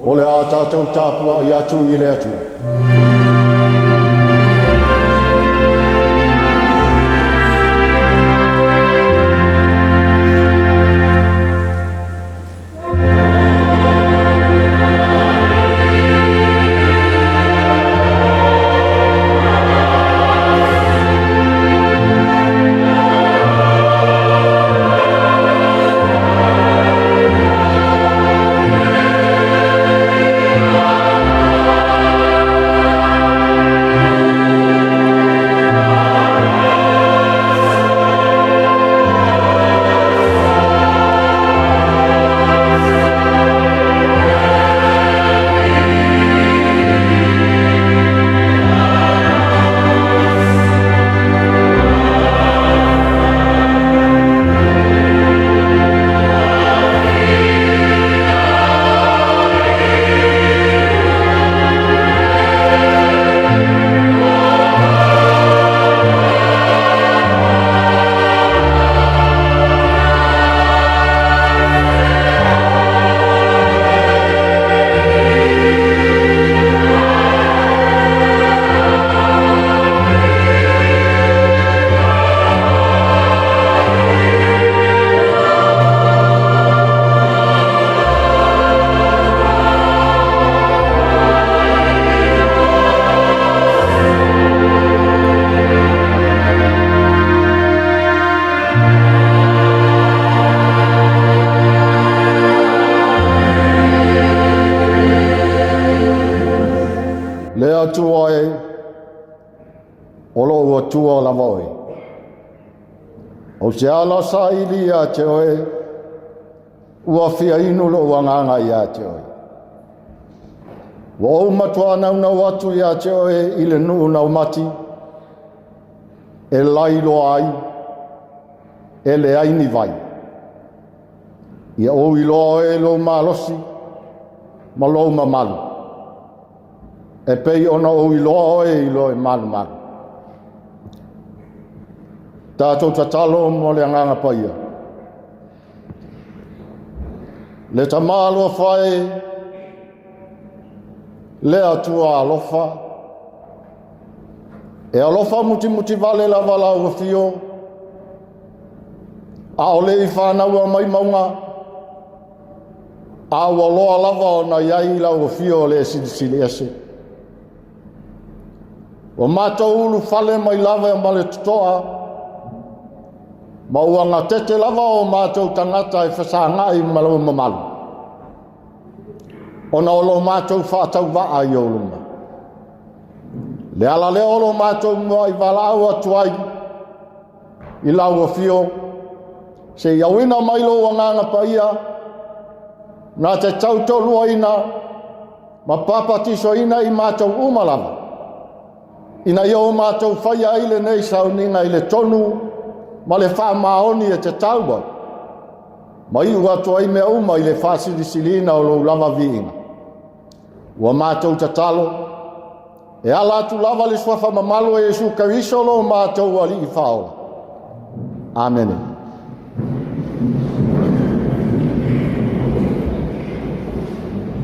O le a tatou tapuai atu i le Atua. Le Atua e, o lou Atua lava oe. Ou te ala saili ia te oe, ua fia inu lou agaga ia te oe. Ua ou matua naunau atu ia te oe i le nuu naumati, e lailoa ai, e leai ni vai. Ia ou iloa oe lou malosi ma lou mamalu, e pei ona ou iloa oe i loe malumalu. Tatou tatalo mo le agaga paia. Le Tama alofa e, le Atua alofa, e alofa mutimuti vale lava lau afio, a o le i whānaua mai maunga, a ua loa lava o na iai lau afio o le silisili ese. Ua mātou ulu fale mai lava e male tutoa, ma ua ngatete lava o mātou tangata e whasangai ma lau mamalu. Ona o lo mātou whaatau waa i o luma. Le ala lea o lo mātou mua i valaau atu ai i lau afio, se i auina mai lou agaga paia, na te tautoluaina ma papatisoina i mātou uma lava. Ina ia o mātou whaia ai le nei sauniga i le tonu ma le whaamaoni e te taua. Ma i ua atu ai mea uma i le whaasilisilina o lou lava viiga. Ua mātou tatalo, e ala atu lava le suafa mamalu e Iesu Keriso lo mātou ali'i whaola. Amene.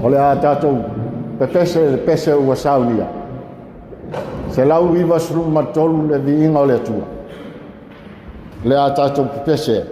O le a tātou pepese le pese ua saunia. 193 le viiga o le Atua. Le a tātou pepese.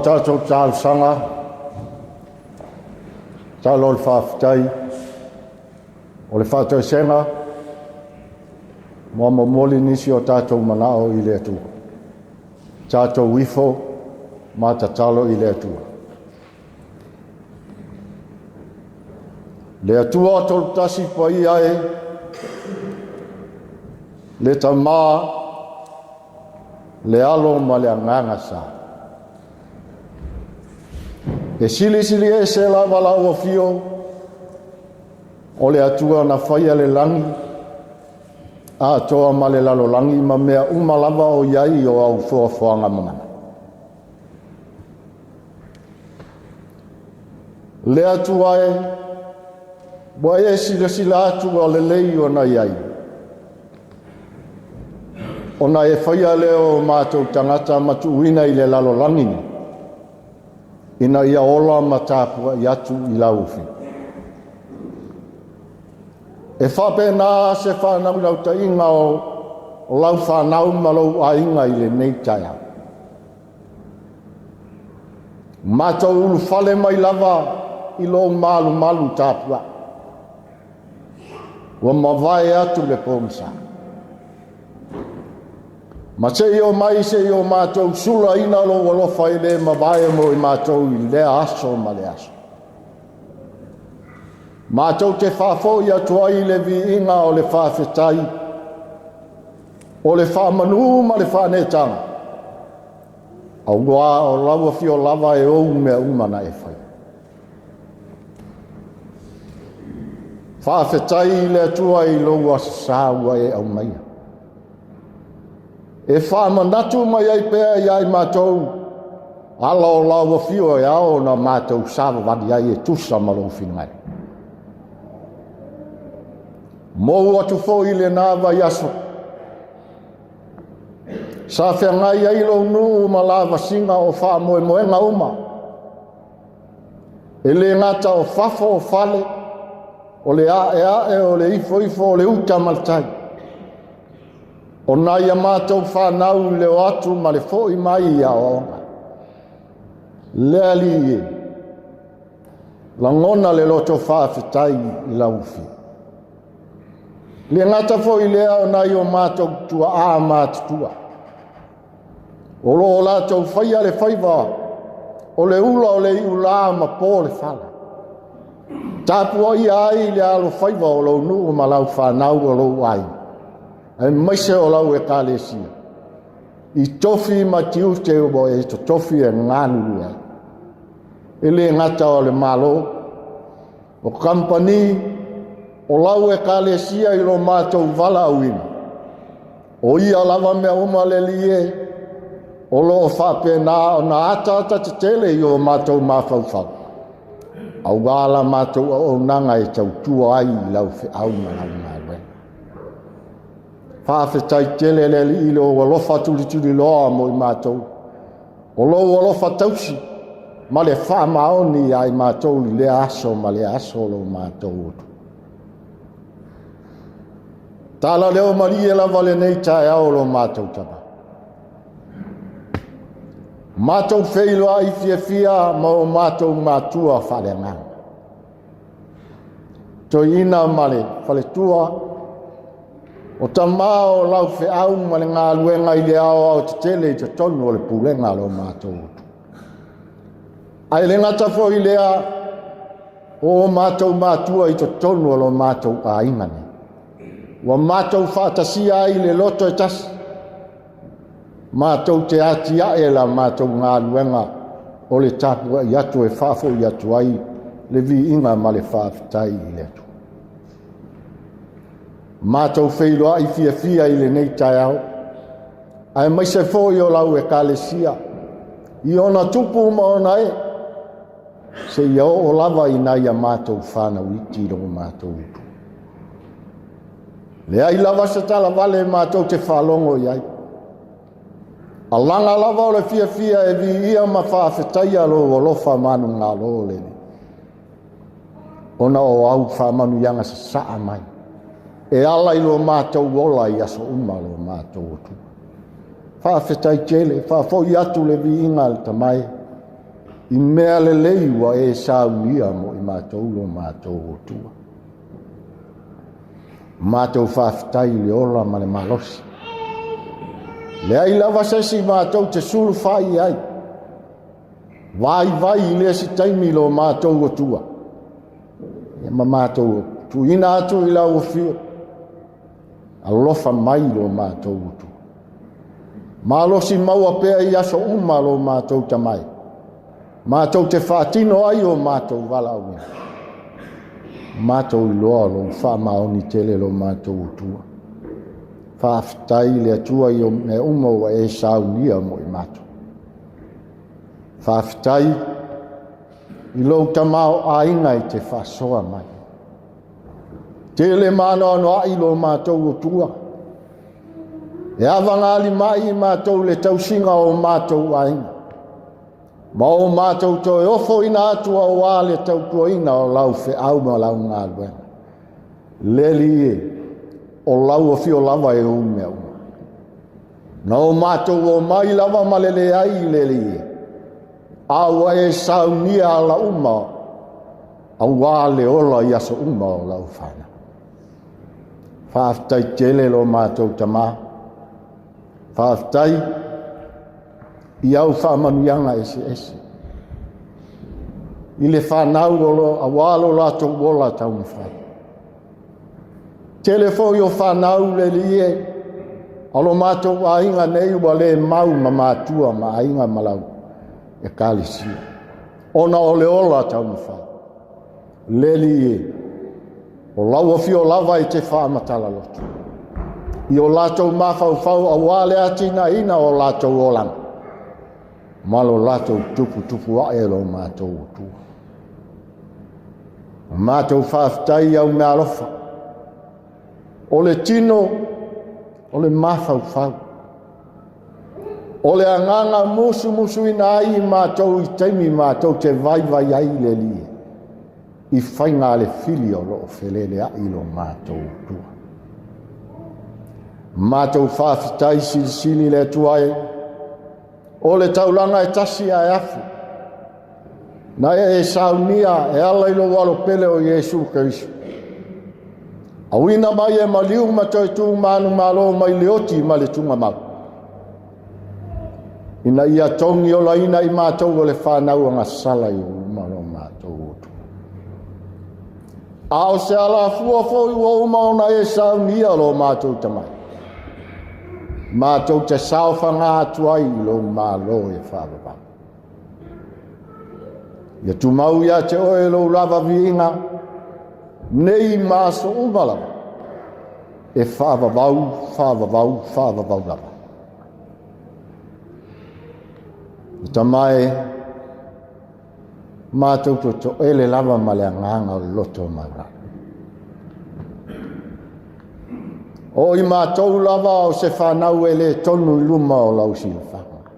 tatou talosaga, tatalo o le faafetai, o le faatoesega, ma momoli nisi o tatou manao i le Atua. Tatou ifo ma tatalo i le Atua. Le Atua Tolutasi paia e, le Tama, le Alo ma le Agaga Sa. E silisili ese lava lau afio o le Atua na faia le lagi atoa ma le lalolagi ma mea uma lava o i ai o au foafoaga mamana. Le Atua e, ua e silasila atu ua lelei ona i ai, ona e faia lea o matou tagata ma tuuina i le lalolagi nei, ina ia ola ma tapuai atu i lau afio. E faapena se faanautautaiga o lau fanau ma lou aiga i lenei taeao. Matou ulufale mai lava i lou malumalu tapuai. Ua mavae atu le pogisa. Ma se i o mai se i o matou sulaina lou alofa e le mavae mo i matou i lea aso ma le aso. Matou te faafoi atu ai le viiga o le faafetai, o le faamanu ma le faaneetaga, aua o lau afio lava e ou mea uma na e fai. Faafetai i le Atua i lou Aso Sa ua e aumaia. E faamanatu mai ai pea ia i matou ala o lau afio e ao ona matou savavali ai e tusa ma lou finagalo. Mou atu foi lena vaiaso sa feagai ai lou nuu ma lavasiga o faamoemoega uma, e le gata o fafo o fale, o le aeae, o le ifoifo, o le uta ma le tai, o nai a matou fanau i le o atu ma le foi mai i aoaoga. Le Alii e, lagona le loto faafetai i lau afio. Le gata foi lea o nai o matou tuaa matutua, o lo o latou faia le faiva o le ula o le iulā ma po le fala, tapuaia ai le alofaiva o lou nuu ma lau fanau o lou aiga, aemaise o lau ekalesia, i tofi ma tiute ua e totofi e galulue ai. E le gata o le Malo, o kamupani, o lau ekalesia i lo matou valaauina, o ia lava mea uma le Alii e, o lo o faapena ona ataata tetele i o matou mafaufau, aua la matou auaunaga e tautua ai i lau feau ma lau galuega. Faafetai tele le Alii i lou alofa tulituliloa mo i matou, o lou alofa tausi ma le faamaoni ia i matou i lea aso ma lea aso o lo matou otu. Tala leo malie lava lenei taeao o lo matou tama. Matou feiloai fiafia ma o matou matua faaleagaga. Toeaina ma le faletua, o tama o lau feau ma le galuega i le aoao tetele i totonu o le pulega a lo matou utu. Ae le gata foi lea, o matou matua i totonu o lo matou aiga nei. Ua matou faatasia ai le loto e tasi, matou te atiae la matou galuega o le tapuai atu e faafoi atu ai le viiga ma le faafetai i le Atua. Matou feiloai fiafia i lenei taeao, aemaise foi o lau ekalesia, i ona tupu ma ona ee, seia oo lava i nai a matou fanau iti i lo matou utu. Leai lava se talavale matou te faalogo i ai. Alaga lava o le fiafia e viia ma faafetaia lou alofa manugalo le Alii, ona o au faamanuiaga sasaa mai e ala i lo matou ola i aso uma lo matou Atua. Faafetai tele, faafoi atu le viiga a le Tama e, I mea lelei ua e saunia mo i matou lo matou Atua. Matou faafetai i le ola ma le malosi. Leai lava se isi matou te sulufai i ai. Vaivai i le isi taimi lo matou Atua. Ma matou tuuina atu i lau afio. Alofa mai lo matou Atua. Malosi maua pea i aso uma lo matou tamai. Matou te faatino ai o matou valaauina. Matou iloa lou faamaoni tele lo matou Atua. Faafetai i le Atua i mea uma ua e saunia mo i matou. Faafetai i lou tamaoaiga i te faasoa mai. Tele maanoanoai lo matou Atua. E avagalima'i i matou le tausiga o matou aiga, ma o matou toe ofoina atu auā le tautuaina o lau feau ma lau galuega. Le Alii e, o lau afio lava e ou mea uma. Na o matou omai lava ma le leai i le Alii e, a ua e saunia ala uma auā le ola i aso uma o lau fanau. Faafetai tele lo matou Tama. Faafetai i au faamanuiaga eseese i le fanau o lo auā lo latou ola taumafai. Tele foi o fanau le Alii e, o lo matou aiga nei ua le mau ma matua ma aiga ma lau Ekalesia, ona o le ola taumafai. Le Alii e, o lau afio lava e te faamatala loto i o latou mafaufau auā le atinaeina o latou olaga ma lo latou tuputupu ae lo matou Atua. O matou faafetai i au meaalofa, o le tino, o le mafaufau, o le agaga musumusuina ai i matou i taimi matou te vaivai ai le Alii i faiga a le fili o lo o feleleai lo matou Atua. Matou faafetai silisili le Atua e, o le taulaga e tasi ae afu, na e saunia e ala i lou alo pele o Iesu Keriso. Auina mai e maliu ma toe tu manumalo mai le oti ma le tugamau, ina ia togi olaina i matou o le fanau agasala i uma lo matou Atua. A o se alafua foi ua uma ona e saunia lo matou tamai, matou te saofaga atu ai i lou Malo e faavavau. Ia tumau ia te oe lou lava viiga, nei ma aso uma lava, e faavavau, faavavau, faavavau lava. E Tama e, matou te toele lava ma le agaga o le loto maualalo. O i matou lava o se fanau e le tonu i luma o lau silafaga.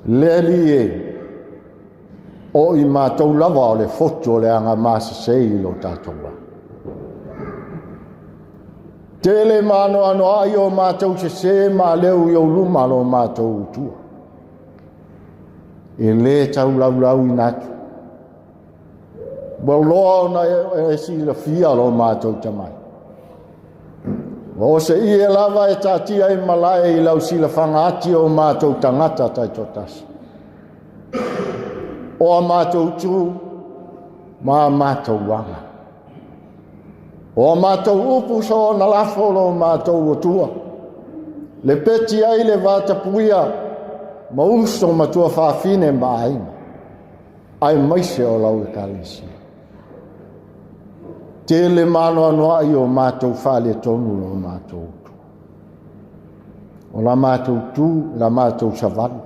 Le Alii e, o i matou lava o le fotu o le agamasese i lo tatou va. Tele maanoanoa'i o matou sesē ma aleu i ou luma lo matou Atua. E lē taulaulaauina atu. Ua loa ona e silafia lo matou tamai. Ua o se ie lava e taatia i malae i lau silafaga ati o matou tagata taitoatasi. O a matou tu ma a matou aga. O a matou upu soona lafo lo matou Atua. Le peti ai le vatapuia ma uso ma tuafafine ma aiga, aemaise o lau Ekalesia. Tele maanoanoa'i o matou faaletonu lo matou Atua. O la matou tu, la matou savali,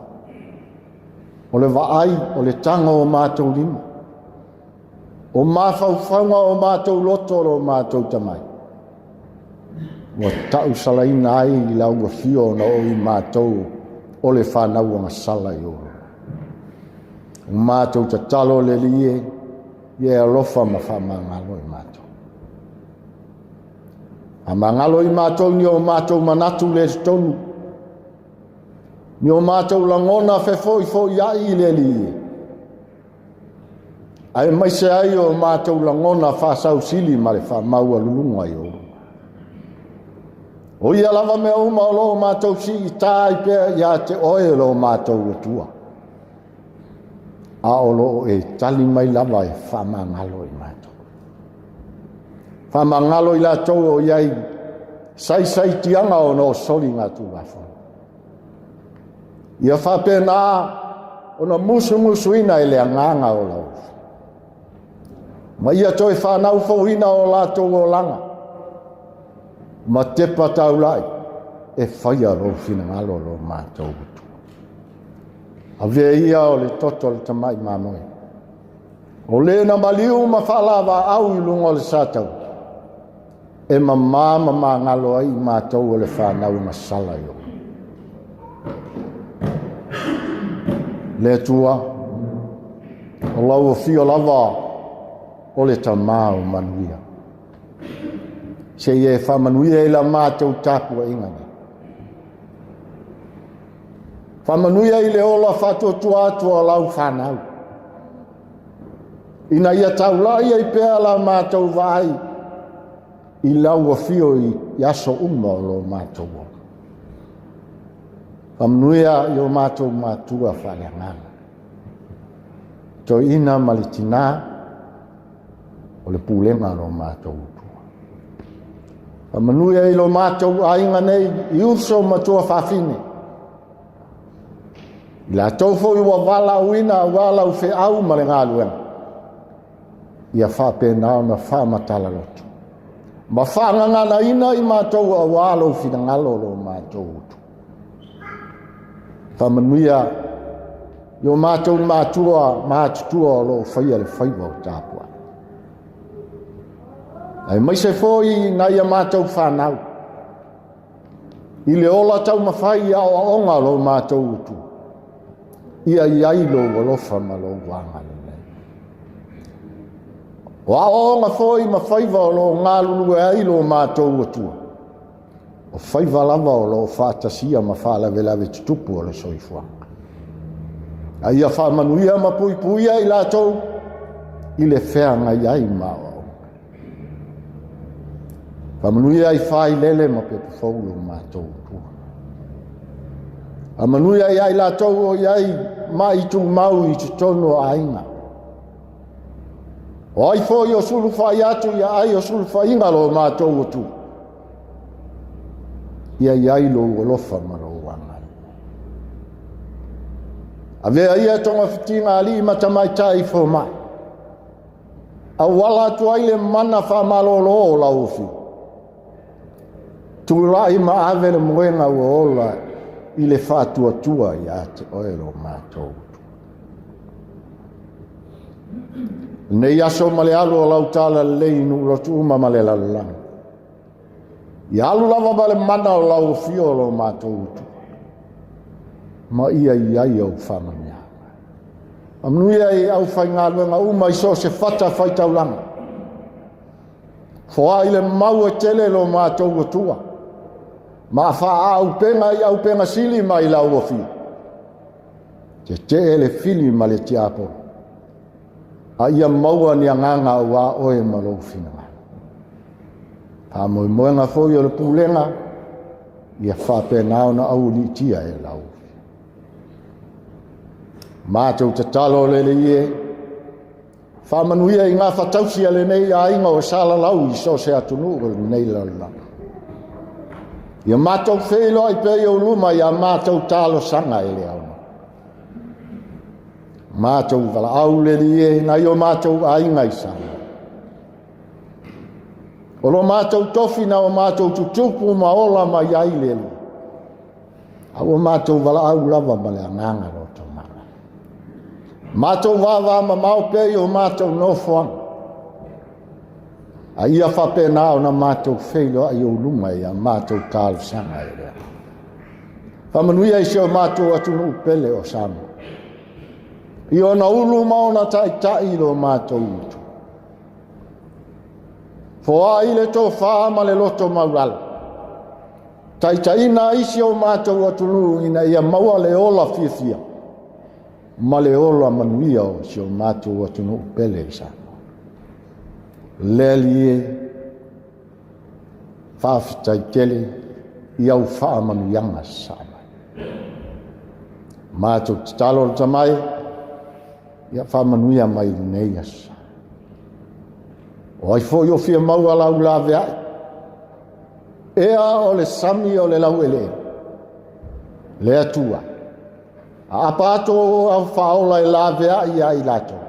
o le vaai, o le tago o matou lima, o mafaufauga o matou loto lo matou tamai, ua tausalaina ai i lau afio ona o i matou o le fanau agasala i ou luma. O matou tatalo le Alii e, ia e alofa ma faamagalo i matou. Faamagalo i matou ni o matou manatu le totonu. Ni o matou lagona fefoifoiai i le Alii e, aemaise ai o matou lagona faasausili ma le faamaualuluga i ou. O ia lava mea uma o lo o matou siita ai pea ia te oe lo matou Atua, a o lo o e tali mai lava e faamagalo i matou. Faamagalo i latou o i ai saisaitiaga ona o soligatulafono. Ia faapena ona musumusuina e le agaga o lau ma ia toe fanau fouina o latou olaga ma tepa taulai e faia lou finagalo lo matou Atua. Avea ia o le toto o le tamai mamoe o le na maliu ma faalavaau i luga o le sataua e mamā ma magalo ai i matou o le fanau masala i o. Le Atua, o lau afio lava o le Tama o manuia. Se i e faamanuia i la matou tapuaiga nei. Faamanuia i le ola faatuatua atu o lau fanau, ina ia taulai ai pea la matou vaai i lau afio i aso uma o lo matou ola. Faamanuia i o matou matua faaleagaga, toeaina ma le tinā o le pulega a lo matou Atua. Faamanuia i lo matou aiga nei i uso ma tuafafine, i latou foi ua valaauina aua lau feau ma le galuega, ia faapena ona faamatala loto ma faagaganaina i matou aua lou finagalo lo matou Atua. Faamanuia i o matou matua matutua o lo o faia le faiva o tapuai. Aemaise foi nai a matou fanau i le ola taumafai i aoaoga o lo matou Atua, ia i ai lou alofa ma lou agalelei. O aoaoga foi ma faiva o lo o galulue ai lo matou Atua, o faiva lava o lo o faatasia ma faalavelave tutupu o le soifuaga. A ia faamanuia ma puipuia i latou i le feagai ai ma aoaoga. Faamanuia i failele ma pepa fou lo matou Atua. Faamanuia ia i latou o i ai mai tumau i totonu o aiga. O ai foi o sulufai atu ia ai o sulufaiga lo matou Atua. Ia i ai lou alofa ma lou agalelei. Avea ia togafitiga alii ma tamaitai fomai. Auala atu ai le mana faamalolo o lau afio. Tulai ma ave le moega ua ola i le faatuatua ia te oe lo matou. Lenei aso ma le alu o lau tala lelei i nuu lotu uma ma le lalolagi. Ia alu lava ma le mana o lau afio o lo matou Atua. Ma ia i ai au faamanuiaga. Faamanuia i aufaigaluega uma i so o se fata faitaulaga. Foai le mau e tele lo matou Atua. Ma faaauupega i aupega sili mai lau afio. Tetee le fili ma le tiapolo. A ia maua ni agaga aua oe ma lou finagalo. Faamoemoega foi o le pulega, ia faapena ona aualiitia e lau. Matou tatalo le Alii e, faamanuia i gafatausi a lenei aiga o salalau i so o se atunuu o lenei lalolagi. Ia matou feiloai pea i ou luma ia matou talosaga e le aoga. Matou valaau le Alii e nai o matou aiga i Samoa. O lo matou tofi na o matou tutupu ma ola mai ai le Alii. A ua matou valaau lava ma le agaga loto mama. Matou vava mamao pea i o matou nofoaga. A ia faapena ona matou feiloai i ou luma ia matou talosaga e lea. Faamanuia i si o matou atunuu pele o Samoa. I ona ulu ma ona taitai lo matou utu. Foai le tofa ma le loto maulalo. Taitaiina ai si o matou atunuu ina ia maua le ola fiafia ma le ola manuia o si o matou atunuu pele i Samoa. Le Alii e, faafetai tele i au faamanuiaga sasaa mai. Matou tatalo le Tama e, ia faamanuia mai i lenei aso. O ai foi o fia maua lau laveai, ea o le sami o le laueleele, le Atua, aapa atu o au faaola e laveai ia i latou,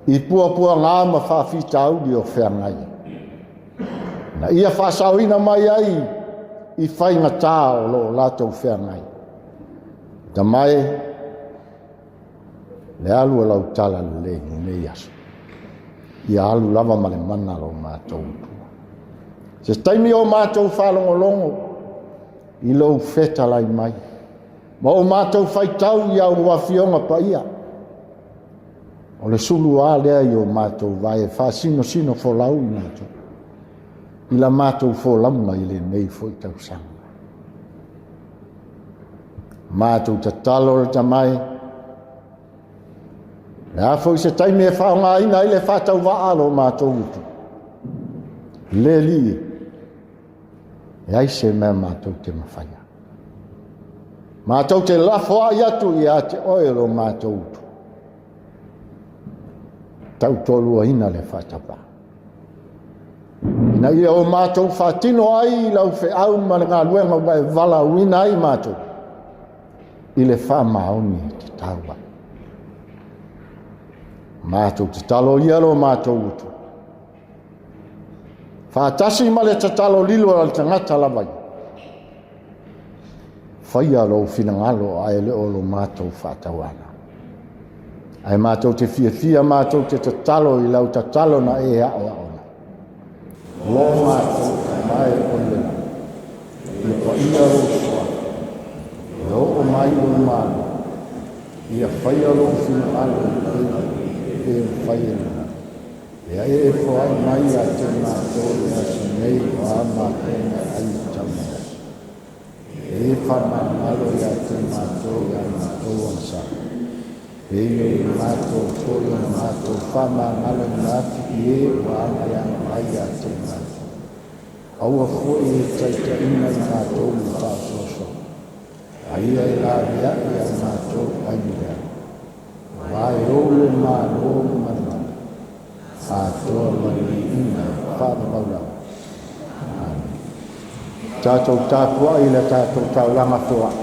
i puapuaga ma faafitauli o feagai ai. Na ia faasaoina mai ai i faigata o lo o latou feagai. Tama e, le alu o lau tala lelei i lenei aso, ia alu lava ma le mana lo matou Atua. Se taimi o matou faalogologo i lou fetalai mai, ma o matou faitau i au afioga paia, o le sulu lava lea i o matou vae e faasinosino folau i matou, i la matou folauga i lenei foi tausaga. Matou tatalo le Tama e, le a foi se taimi e faaaogaina ai le faatauvaa a lo matou utu, le Alii e, leai se mea matou te mafaia. Matou te lafoai atu ia te oe lo matou utu, tautoaluaina le faatauvaa. Ina ia o matou faatino ai lau feau ma le galuega ua e valaauina ai matou i le faamaoni e tatau ai. Matou tatalo ia lo matou utu, faatasi ma le tatalo lilo a le tagata lava ia, faia lou finagalo ae le o lo matou faatauana. Ae matou te fiafia, matou te tatalo i lau tatalo na e aoao mai. Lo matou Tama e oi le lagi, ia paia lou suafa, ia oo mai lou Malo, ia faia lou finagalo e pei ona fai i le lagi. Ia e foai mai ia te matou i le aso nei o a matou meaai e tatau ona ai. E faamagalo ia te matou i a matou agasala, pei o matou foi ona matou faamagaloina atu i e ua agaiaga mai ia te matou. Aua foi e taitaiina i matou i le faasoasoaga, a ia e laveai ia matou ai le leaga. Aua e ou le Malo ma le mana, atoa ma le viiga e faavavau lava. Amene. Tatou tapuai i le tatou taulaga foai.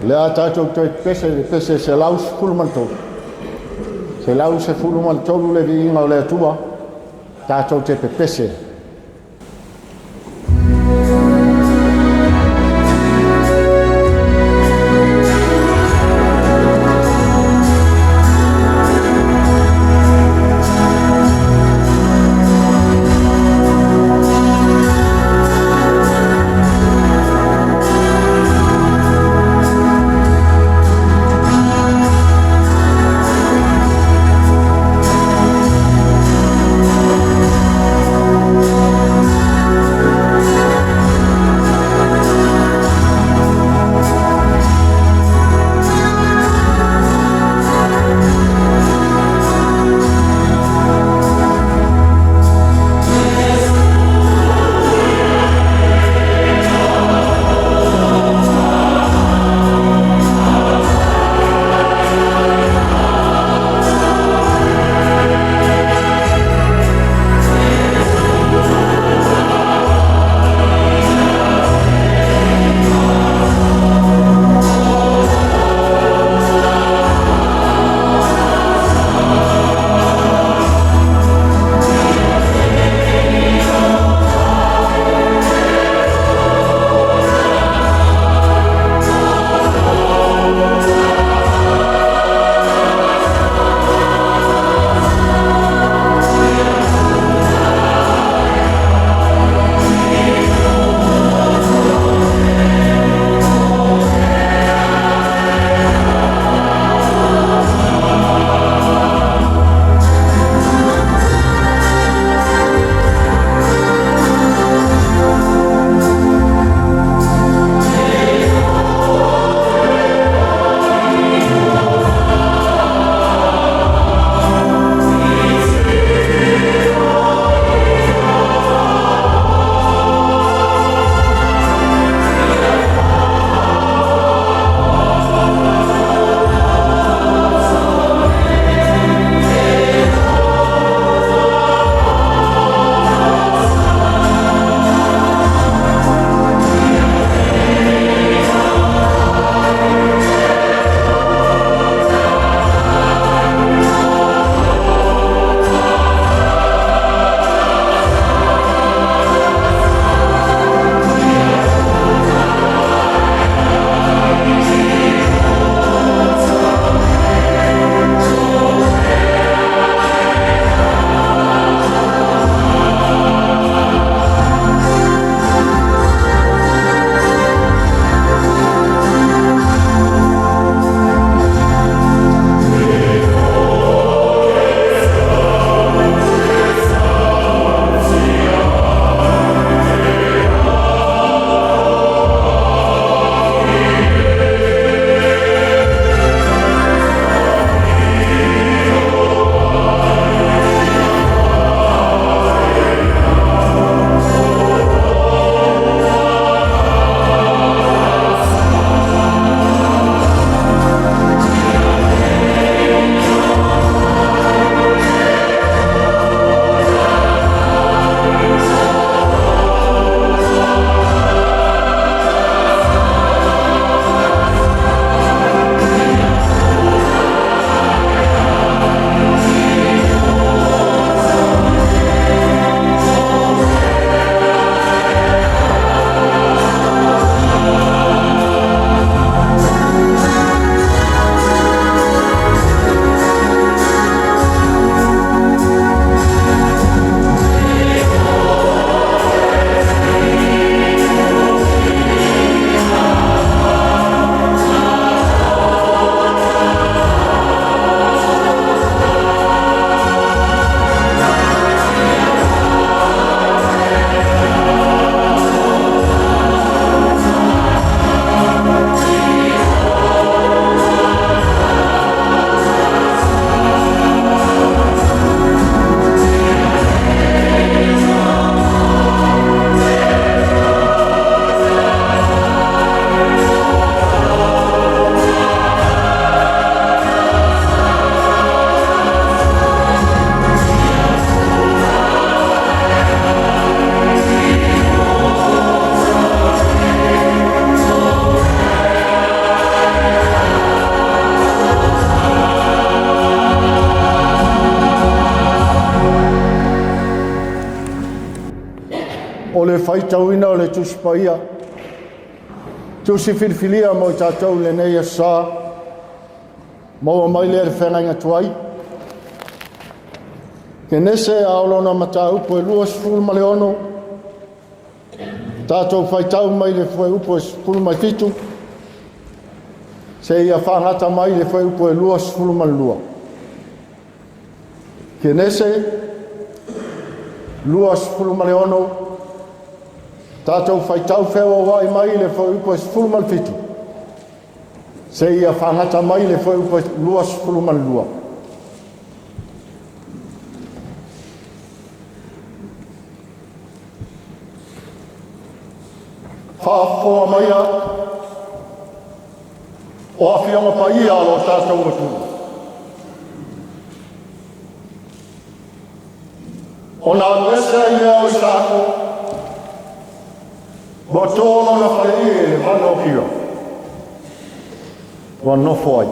Lea tatou toe pese i le pese 113. 113 le viiga o le Atua, tatou te pepese. O le faitauina o le Tusi Paia, Tusi filifilia mo i tatou i lenei aso Sa, maua mai lea i le feagaiga tuai. Kenese a o lona mataupu e 26, tatou faitau mai le fuaiupu e 17 seia faagata mai le fuaiupu e 22. Kenese 26, tatou faitau feauauai mai le fuaiupu e 17 seia faagata mai le fuaiupu e 22. Faafofoga maia o Afioga paia o lo tatou atunuu, ona alu ese ai lea o Isaako ma to lona faleie i le vana o Kira ua nofo ai.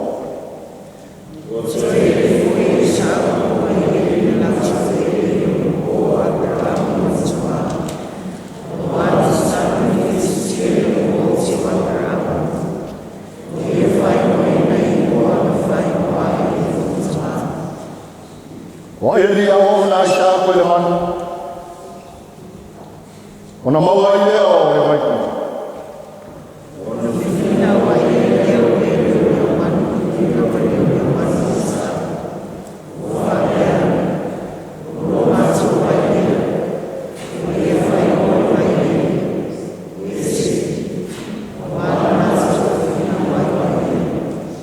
Ua eli auauna a Isaako i le manu, ona maua ai lea o le vaipuna.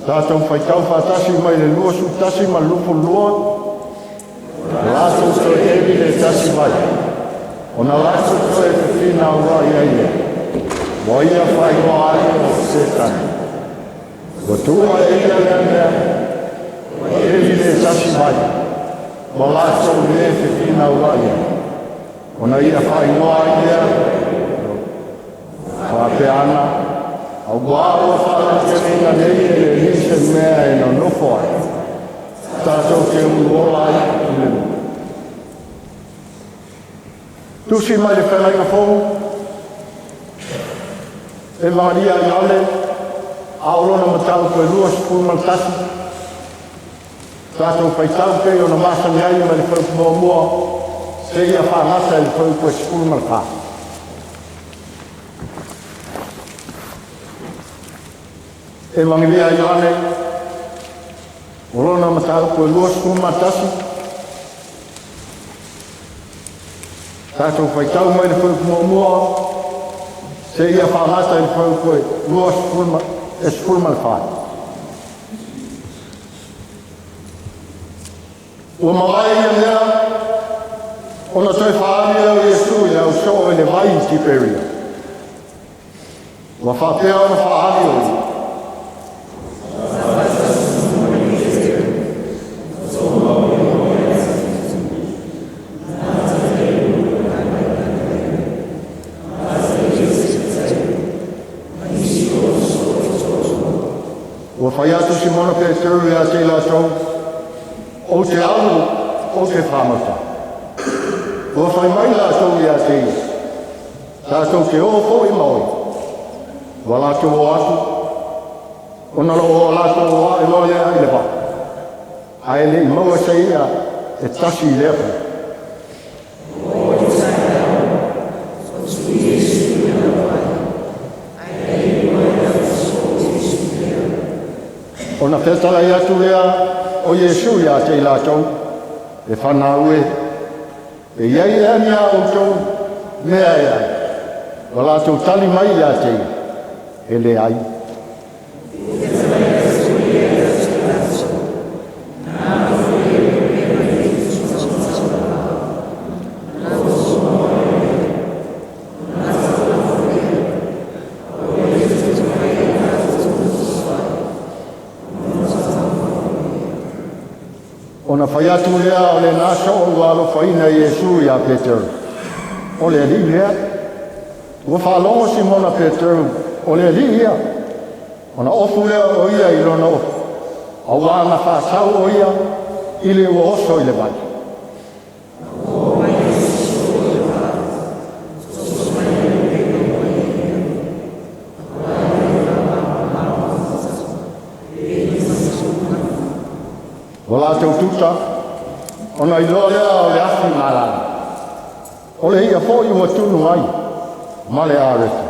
Tatou faitau faatasi mai le 21 ma le 22. Latou toe eli le tasi vai, ona latou toe fefinauai ai lea, ua ia faaigoa ai o Setani. Ua tuua e ia lea mea, ua eli le tasi vai, ma latou le fefinauai ai, ona ia faaigoa ai lea faapea ana, auā ua faalautelega nei e le Alii se mea e nonofo ai, tatou te uluola ai i le nuu. Tusi mai le Feagaiga Fou, Evalia Ioane, a o lona mataupu e 21, tatou faitau pei ona masani ai mai le fuaiupu muamua seia faagata i le fuaiupu e 14. Evagelia Ioane, o lona mataupu e 21, tatou faitau mai le fuaiupu muamua seia faagata i le fuaiupu e 20 e 14. Ua mavae ia mea ona toe faaali lea o Iesu i le ausoo i le vai i Tiperia. Ua faapea ona faaali o ia. Ua fai atu Simona Peteru ia te i latou, ou te alu, ou te fagota. Ua fai mai latou ia te ia, tatou te o foi ma oe. Ua latou o atu, ona lo o latou o ae loa lea i le vaa. Ae le i maua se i'a e tasi i lea po. Ona fetalai atu lea o Iesu ia te i latou, e fanau e, e iai ea ni a outou mea e ai. Ua latou tali mai ia te ia, e leai. Ona fai atu lea o lena soo ua alofaina Iesu ia Peteru. O le Alii lea. Ua faalogo Simona Peteru o le Alii ia. Ona ofu lea o ia i lona ofu. Auā na faasau o ia i le ua oso i le vai. latou tuta, ona iloa lea o le afi malali, o le i'a foi ua tunu ai ma le areta.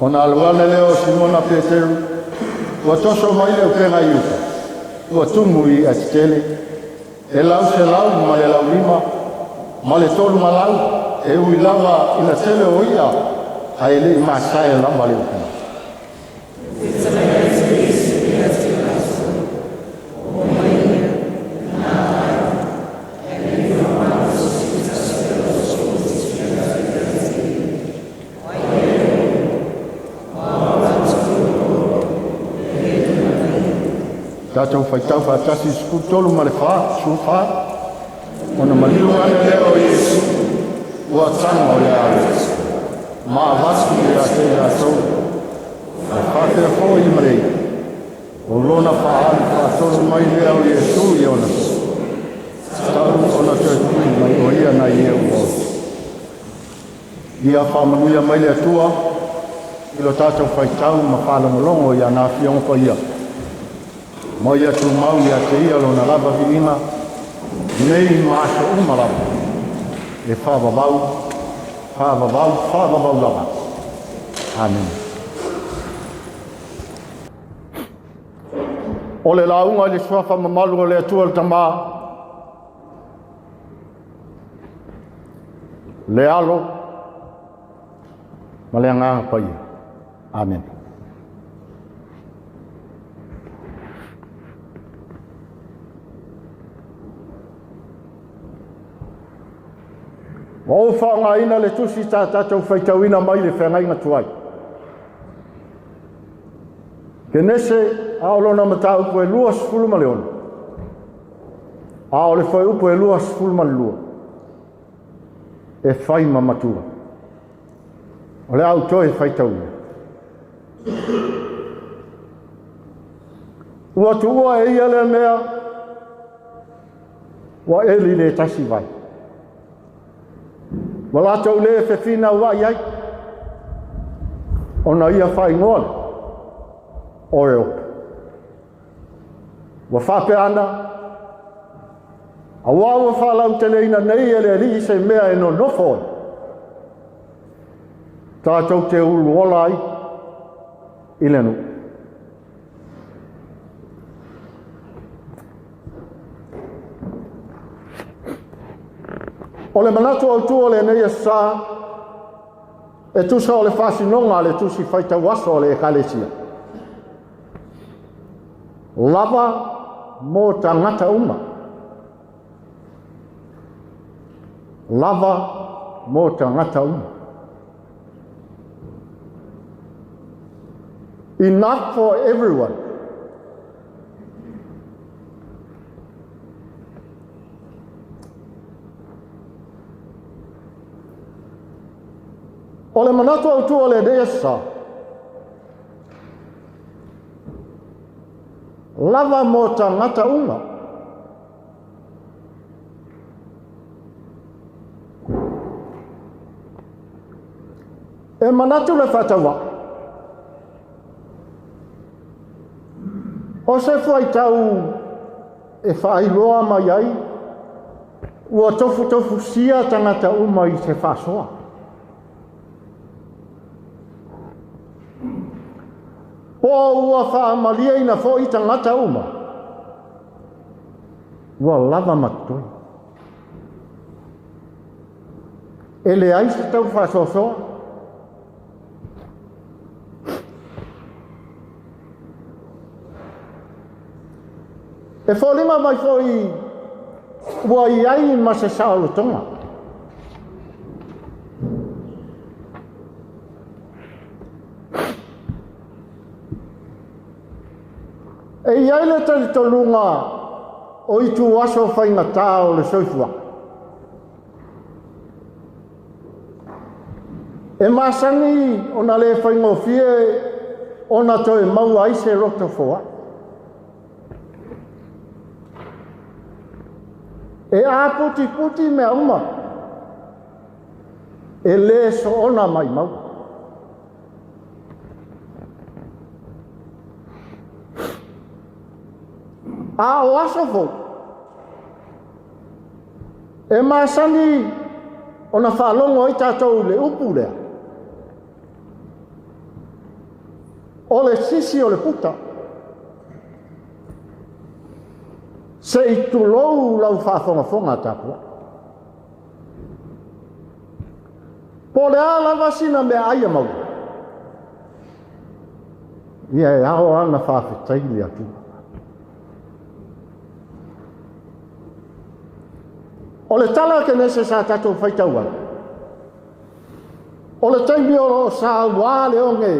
Ona alu ane lea o Simona Peteru, ua toso mai le upega i uta, ua tumu i i'a tetele e 153, e ui lava ina tele o i'a, ae le i masae lava le upega. Tatou faitau faatasi i le 13 ma le 14. Ona maliu ane lea o Iesu, ua tago i le areta, ma avatu ia te i latou, ae faapea foi ma le i'a. O lona faaali faatolu mai lea o Iesu i ona talu ona toe tui mai o ia nai e ua ola. Ia faamanuia mai le Atua i lo tatou faitau ma faalogologo i ana Afioga Paia, ma ia tumau ia te Ia Lona lava viiga, nei ma aso uma lava, e faavavau, faavavau, faavavau lava. Amene. O le lauga i le suafa mamalu o le Atua le Tama, le Alo ma le Agaga Paia. Amene. Ua ou faaaogaina le tusi sa tatou faitauina mai le feagaiga tuai. Kenese a o lona mataupu e 26, a o le fuaiupu e 22, e fai ma matua. O le a ou toe faitauina. Ua tuua e ia lea mea, ua eli le tasi vai. Ua latou le fefinauai ai, ona ia faaigoa o Eopa. Ua faapea ana, auā ua faalauteleina nei e le Alii se mea e nonofo ai, tatou te uluola ai i le nuu. O le manatu autu o lenei aso sa, e tusa o le faasinoga a le tusi faitau aso a le Ekalesia. Lava mo tagata uma. Lava mo tagata uma. Enough for everyone. O le manatu autu o lenei aso sa, lava mo tagata uma. E manatu le faatauvaa, o se fuaitau e faailoa mai ai, ua tofutofusia tagata uma i se faasoa. Po ua faamalieina foi tagata uma, ua lava ma totoe. E leai se tau faasoasoa. E foliga mai foi ua i ai ma se saolotoga. E i ai le talitonuga o ituaso faigata o le soifuaga. E masani ona le faigofie ona toe maua ai se loto foai. E aputiputi mea uma, e le soona maumau. A o aso foi, e masani ona faalogo ai tatou i le upu lea, o le sisi o le puta. Se i tulou lau faafogafoga tapuai. Po o le a lava sina meaai e maua, ia e ao lava ona faafetai i le Atua. O le tala a Kenese sa tatou faitau ai, o le taimi o lo o sauā le oge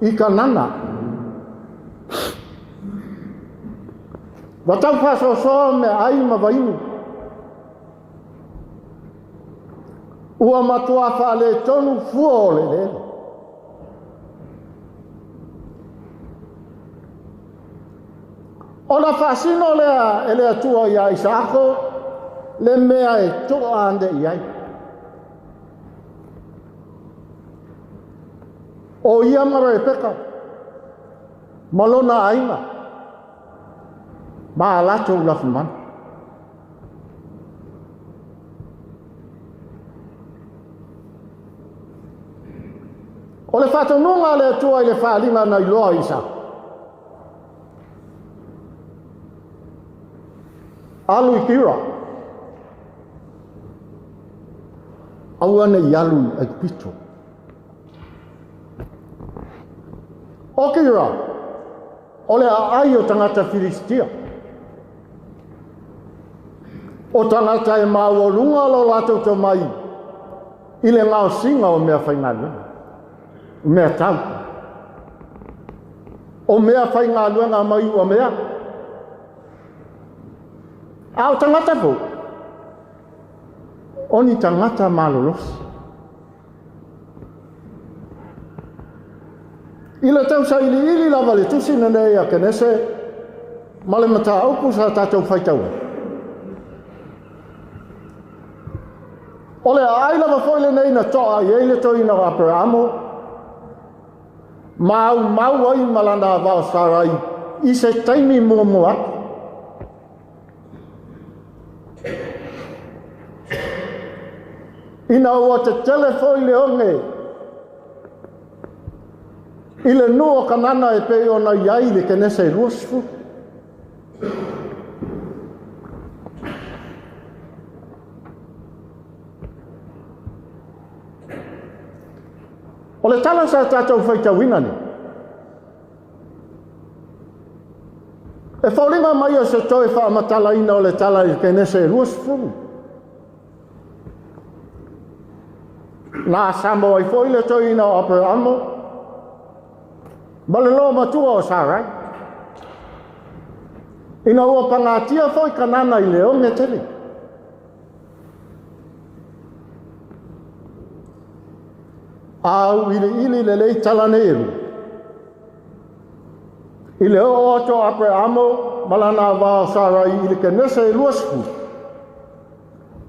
i Kanana, ua tau faasoasoa meaai ma vaiulu, ua matua faaletonu fua o le eleele. Ona faasino lea e le Atua iā Isaako le mea e to'a ane i ai. O ia ma Rebeka ma lona aiga ma a latou lafumanu. O le faatonuga a le Atua i le faaaliga na iloa i Isaako. Alu i Kira. Aua ne i alu i Aikupito. O Kira, o le aai o tagata Filistia. O tagata e maualuga lo latou tomai i le gaosiga o mea faigaluega, mea tau. O mea faigaluega mai ua mea. A o tagata foi, o ni tagata malolosi. I le tausailiili lava le tusi lenei a Kenese ma le mataupu sa tatou faitau ai. O le aai lava foi lenei na to'a i ai le toeaina o Aperaamo, ma aumau ai ma lana ava o Sarai i se taimi muamua atu. Ina ua tetele foi le oge i le nuu o Kanana e pei ona i ai le Kenese 20. O le tala sa tatou faitauina nei, e foliga mai o se toe faamatalaina o le tala i Kenese 20. Na asamo ai foi le toeaina o Aperamo ma le loomatua o Sarai. Ina ua pagatia foi Kanana i le oge tele. A auiliili lelei tala nei e lua. I le oo atu o Aperamo ma lana ava o Sarai i le Kenese e 20,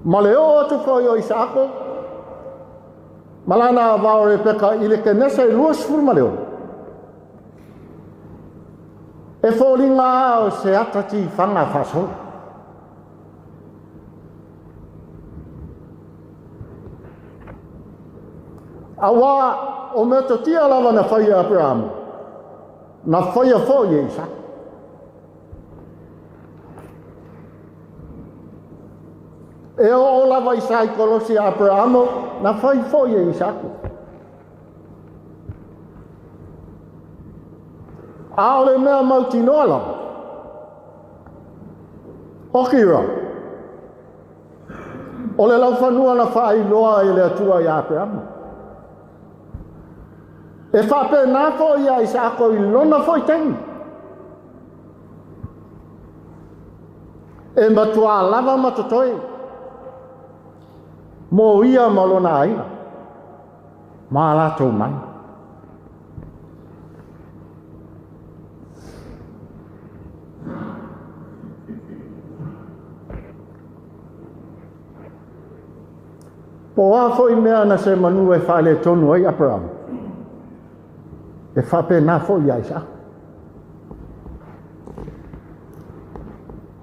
ma le oo atu foi o Isaako ma lana ava o Rebeka i le Kenese e 26, e foliga lava o se ata tifaga faasolo. Auā o metotia lava na fai e Aperamo, na faia foi e Isaka. E oo lava i saikolosi a Aperamo, na fai foi e Isaka. A o le mea mautinoa lava, o Kira, o le laufanua na faailoa e le Atua iā Aperamo. E faapena foi iā Isaako i lona foi taimi. E matuā lava ma totoe mo ia ma lona aiga ma a latou manu. Po o a foi mea na se manu e faaletonu ai Aperamo, e faapena foi ia Isaako.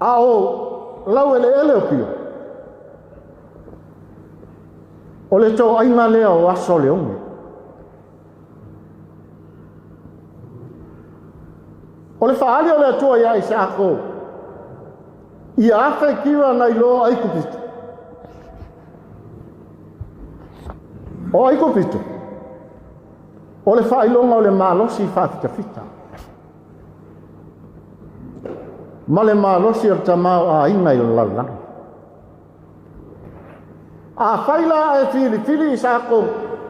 A o laueleele o Kiva, o le toaiga lea o aso o le oge. O le faaali o le Atua ia Isaako, ia afe Kiva nai lo Aikupito. O Aikupito, o le faailoga o le malosi faafitafita, ma le malosi o le tamaoaiga i le lalolagi. Afai la ae filifili Isaako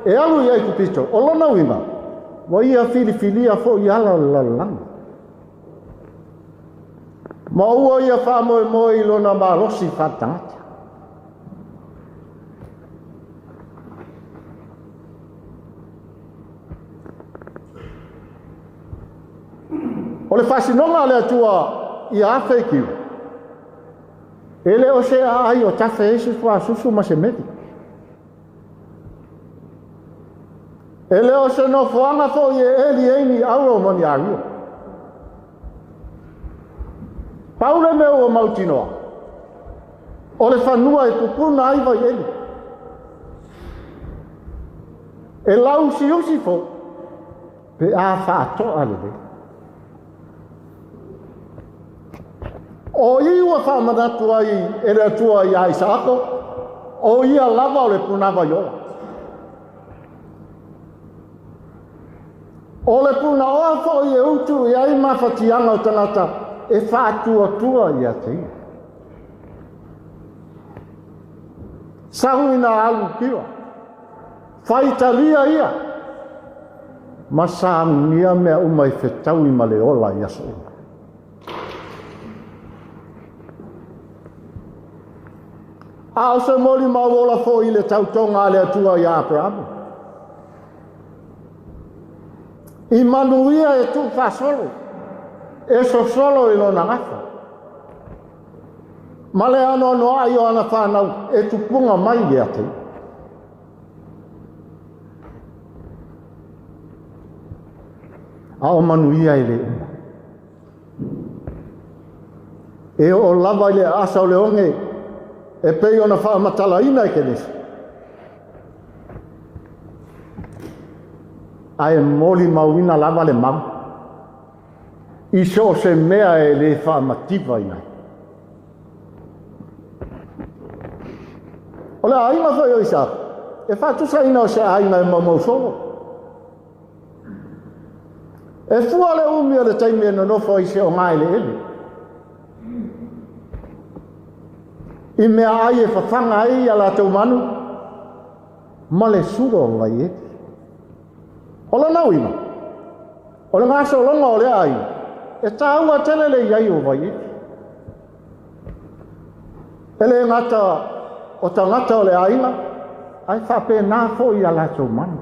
e alu i Aikupito, o lona uiga, ua ia filifilia foi ala o le lalolagi. Ma ua ia faamoemoe i lona malosi faaletagata. O le faasinoga a le Atua ia afe i Kiva, e le o se aai o tafe ai se suasusu ma se meli. E le o se nofoaga foi e eli ai ni auro ma ni agia. Pau le mea ua mautinoa, o le fanua e pupuna ai vaieli. E lausiusi foi pe a faatoa lelei. O i ua faamanatu ai e le Atua ia Isaako, o ia lava o le punavai ola. O le punaoa foi e utu i ai mafatiaga o tagata e faatuatua ia te ia. Sau ina alu Kiva, faitalia ia, ma saunia mea uma e fetaui ma le ola i aso uma. A o se molimau ola foi i le tautoga a le Atua ia Aperamo. I manuia e tuufaasolo, e sosolo i lona gafa. Ma le anoanoai o ana whānau e tupunga mai ia te. A o manuia e le uma. E o lava i le asa o le oge, e pei ona faamatalaina e Kenesi. Ae molimauina lava le mau, i so o se mea e le faamativa ina ai. O le aiga foi o Isaako, e faatusaina o se aiga e maumausolo. E fua le umi o le taimi e nonofo ai se oga eleele. I mea ai e fafaga ai a latou manu, ma le sula o vaieli. O lona uiga, o le gasologa o lea aiga, e tāua tele le iai o vaieli. E le gata o tagata o le aiga, ae faapena foi a latou manu.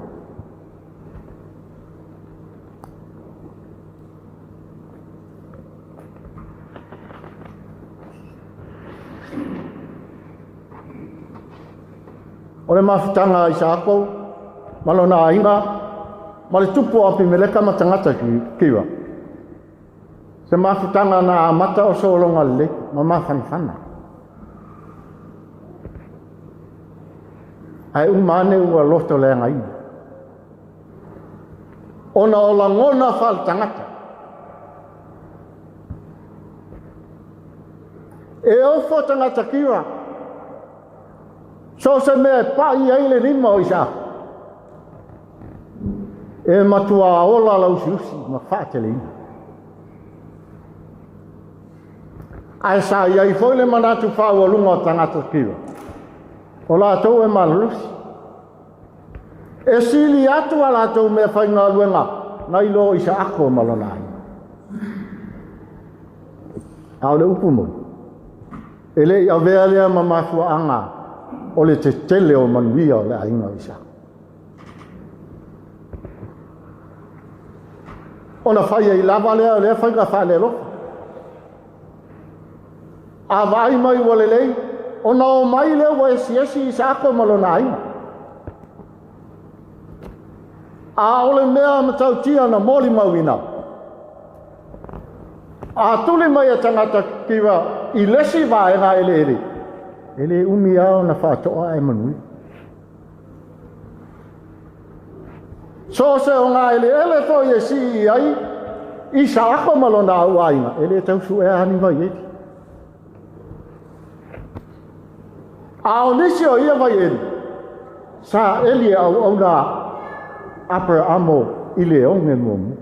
O le mafutaga a Isaako ma lona aiga, ma le tupu o Apimeleka ma tagata Kiva. Se mafutaga na amata o sologa lelei ma mafanafana. Ae uma ane ua loto leagaina. Ona o lagona faaletagata. E ofo tagata Kiva, so se mea e pai ai le lima o Isaako. E matua ola lausiusi ma faateleina. Ae sa iai foi le manatu faaualuga o tagata Kiva. O latou e malolosi. E sili atu a latou mea faigaluega nai lo Isaako ma lona aiga. A o le upu moni, e le i avea lea ma mafuaaga o le tetele o manuia o le aiga o Isaako. Ona fai ai lava lea o lea faiga faalealofa. A vaai mai ua lelei, ona o mai lea ua esiesi Isaako ma lona aiga. A o le mea matautia na molimauina, a tuli mai e tagata Kiva i le isi vaega eleele, e le umi lava ona faatoa ae manuia. So o se ogaeleele foi e sii i ai Isaako ma lona auaiga, e le tau suea lava ni vaieli. A o nisi o ia vaieli, sa eli e auauna a Aperamo i le oge muamua.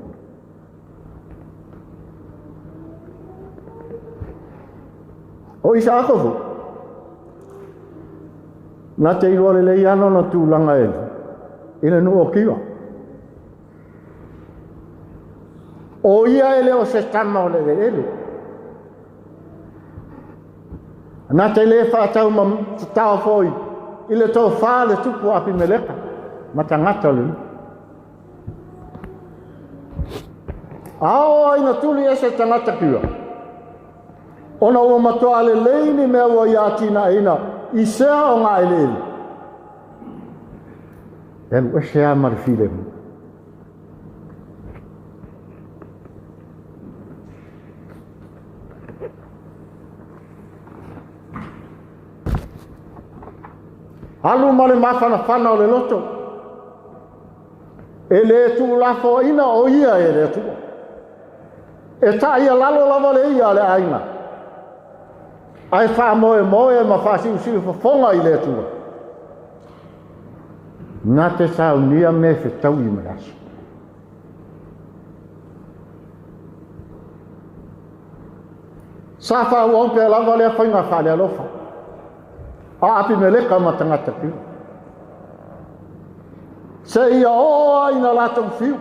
O Isaako foi, na te iloa lelei lava lona tulaga i le nuu o Kiva. O ia e le o se tama o le eleele. Na te le faatau tatao foi i le tofa le tupu Apimeleka ma tagata o le nuu. A oo ina tuli ese tagata Kiva, ona ua matua lelei ni mea ua ia atinaeina i sea o gaeleele, e alu ese lava ma le filemu. Alu ma le mafanafana o le loto, e le tuulafoaina o ia e le Atua. E taialalo lava le ia a le aiga, ae faamoemoe ma faasiusiu fofoga i le Atua. Na te saunia me fetaui ma le aso. Sa faaauau pea lava lea faiga faalealofa a Apimeleka ma tagata fiu, seia oo lava ina latou fiu.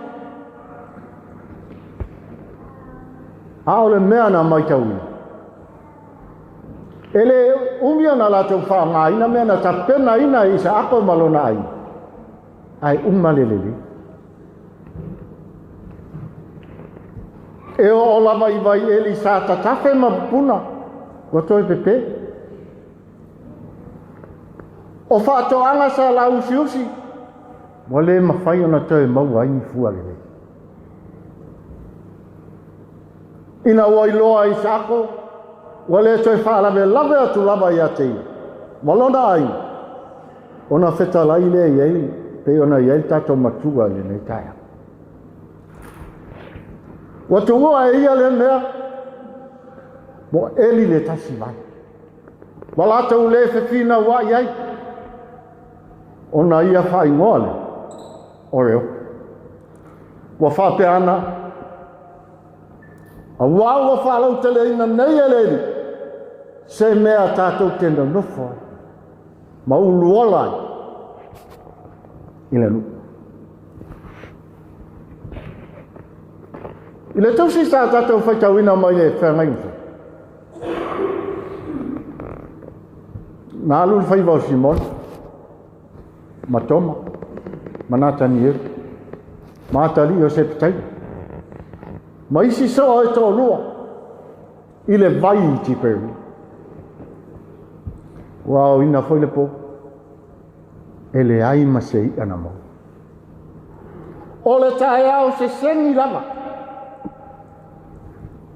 A o le mea na matauina, e le umi ona latou faaaogaina mea na tapenaina e Isaako ma lona aiga, ae uma le lelei. E oo lava i vaieli sa tatafe ma pupuna, ua toe pepe. O faatoaga sa lauusiusi, ua le mafai ona toe maua ai ni fua lelei. Ina ua iloa e Isaako, ua le toe faalavelave atu lava ia te ia ma lona aiga, ona fetalai lea i ai, pei ona i ai le tatou matua i lenei taeao. Ua tuua e ia lea mea, ua eli le tasi vai. Ua latou le fefinauai ai, ona ia faaigoa lea o Reopa. Ua faapea ana, aua ua faalauteleina nei e le Alii se mea tatou te nonofo ai ma uluola ai i le nuu. I le tusi sa tatou faitauina mai le feagaiga fou, na alu le faiva o Simona ma Toma ma Natanielu ma atalii o Sepetaia ma isi soo e toalua i le vai i Tiperia. Ua aoina foi le po, e leai ma se i'a na maua. O le taeao seseni lava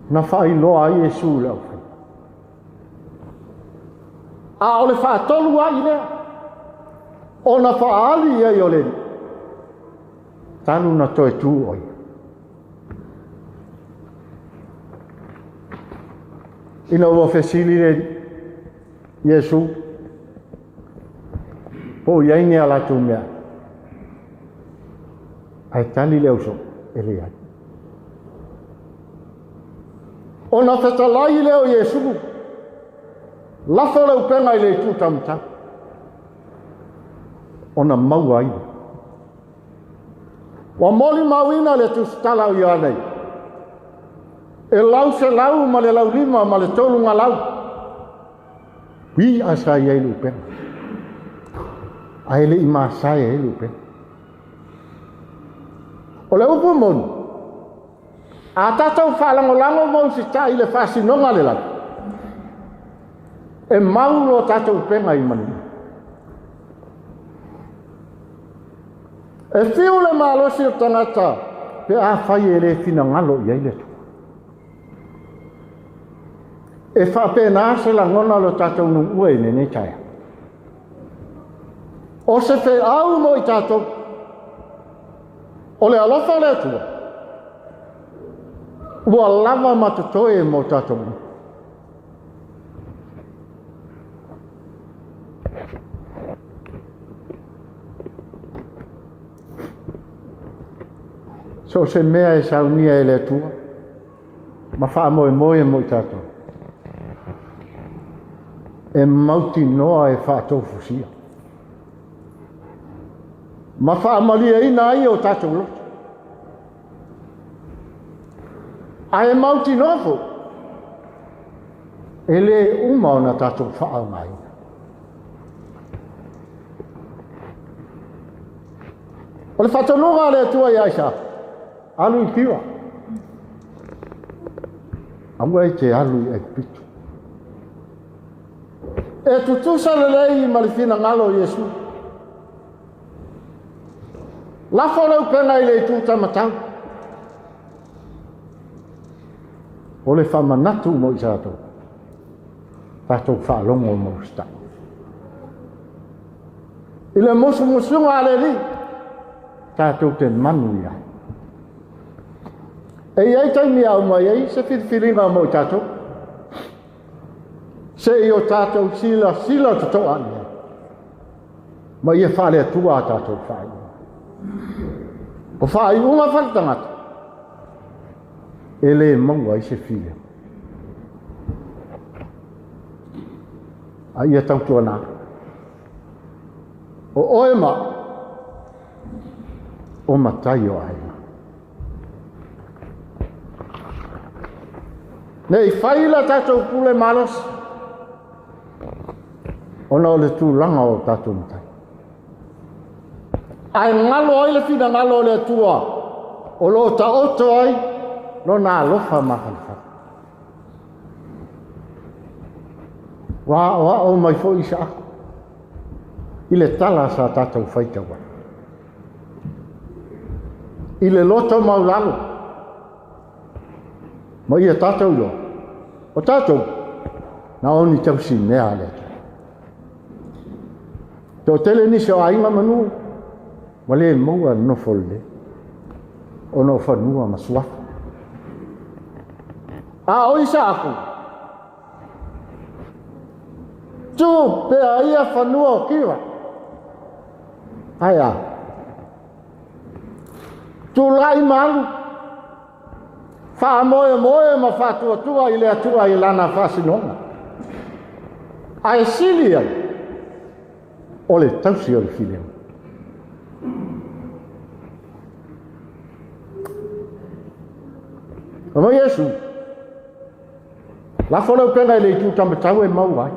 na faailoa ai Iesu i le aufaiva. A o le faatolu ai lea ona faaali i ai o le Alii, talu na toe tu o ia. Ina ua fesili le Iesu, po o i ai ni a latou mea, ae tali le ausoo, e leai. Ona fetalai lea o Iesu, lafo le upega i le itu taumatau, ona maua ai. Ua molimauina le tusitala o Ioane, e lau 100 ma le laulima ma le 3 galau, i'a sa i ai le upega, ae le i masae ai le upega. O le upu moni, a tatou faalagolago ma usitai i le faasinoga a le lagi, e mau lo tatou upega i manuia. E fiu le malosi o tagata pe afai e le finagalo i ai le Atua. E faapena se lagona o lo tatou nu'ue i lenei taeao. O se feau mo i tatou, o le alofa o le Atua, ua lava ma totoe mo tatou uma. So o se mea e saunia e le Atua ma faamoemoe mo i tatou, e mautinoa e faatofusia ma faamalieina ai o tatou loto. Ae mautinoa foi, e lē uma ona tatou faaaogaina. O le faatonuga a le Atua ia Isaaka, alu i Pira. Aua e te alu i Aikupito. E tutusa lelei ma le finagalo o Iesu. Lafo le upega i le itu taumatau. O le faamanatu mo i tatou, tatou faalogo ma usitai. I le musumusuga a le Alii, tatou te manu i ai. E i ai taimi e aumai ai se filifiliga mo i tatou, se i o tatou silasila totoa i ai, ma ia faale-Atua a tatou faaiuga. O faaiuga faale-tagata, e le maua ai se filemu. A ia tautuana, o oe ma o matai o aiga. Ne i fai la tatou pule malosi, ona o le tulaga o tatou matai. Ae galo ai le finagalo o le Atua, o lo o taoto ai lona alofa mafanafana. Ua aoao mai foi Isaako i le tala sa tatou faitau ai. I le loto maulalo, ma ia tatou iloa, o tatou, na o ni tausimea a le Atua. Toatele nisi o aiga ma nuu, ua le maua le nofo lelei, ona o fanua ma suafa. A o Isaako, tu pea ia fanua o Kira. Ae a? Tulai ma alu, faamoemoe ma faatuatua i le Atua i lana faasinoga. Ae sili ai, o le tausi o le filemu. Fai mai Iesu, lafo le upega i le itu taumatau e maua ai.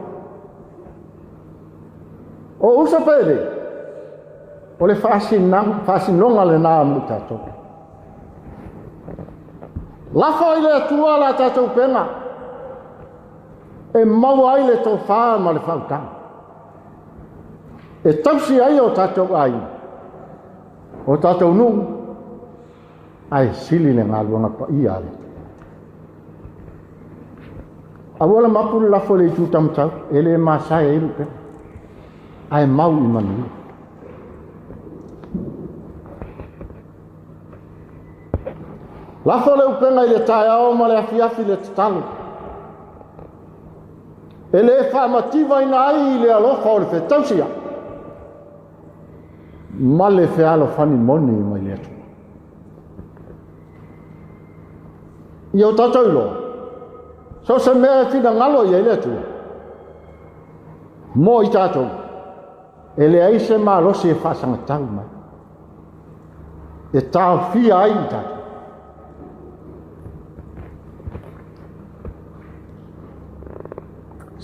O uso pele, o le faasinoga lena mo tatou. Lafo i le Atua la tatou upega, e maua ai le tofa ma le faautaga, e tausi ai o tatou aiga, o tatou nuu, ae sili le galuega paia a le Atua. Aua le mapu le lafo i le itu taumatau, e le masae ai le upega, ae mau i manuia. Lafo le upega i le taeao ma le afiafi le tatalo, e le faamativaina ai le alofa o le fetausia ma le fealofani moni mai le Atua. Ia o tatou iloa, so o se mea e finagalo i ai le Atua, mo i tatou, e leai se malosi e faasagatau mai, e taofia ai i tatou.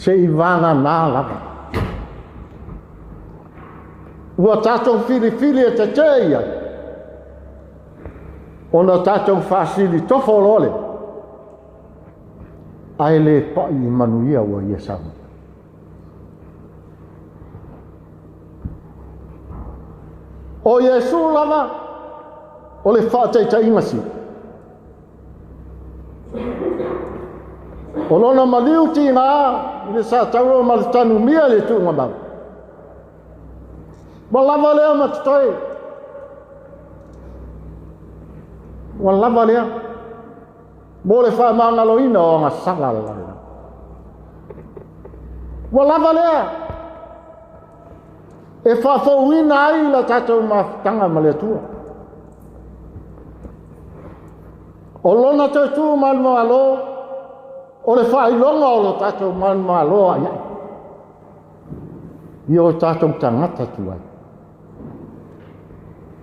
Se i vagana lava. Ua tatou filifili e tetee i ai, ona tatou faasili tofo loa lea, ae le pai i manuia ua ia saunia. O Iesu lava o le faataitaiga sili. O lona maliu tiga i le satauro ma le tanumia i le tuugamau. Ua lava lea ma totoe. Ua lava lea mo le faamagaloina o agasala a le lalolagi. Ua lava lea e faafouina ai la tatou mafutaga ma le Atua. O lona toe tu manumalo, o le faailoga o lo tatou manumalo ai ai, i o tatou tagata tuai.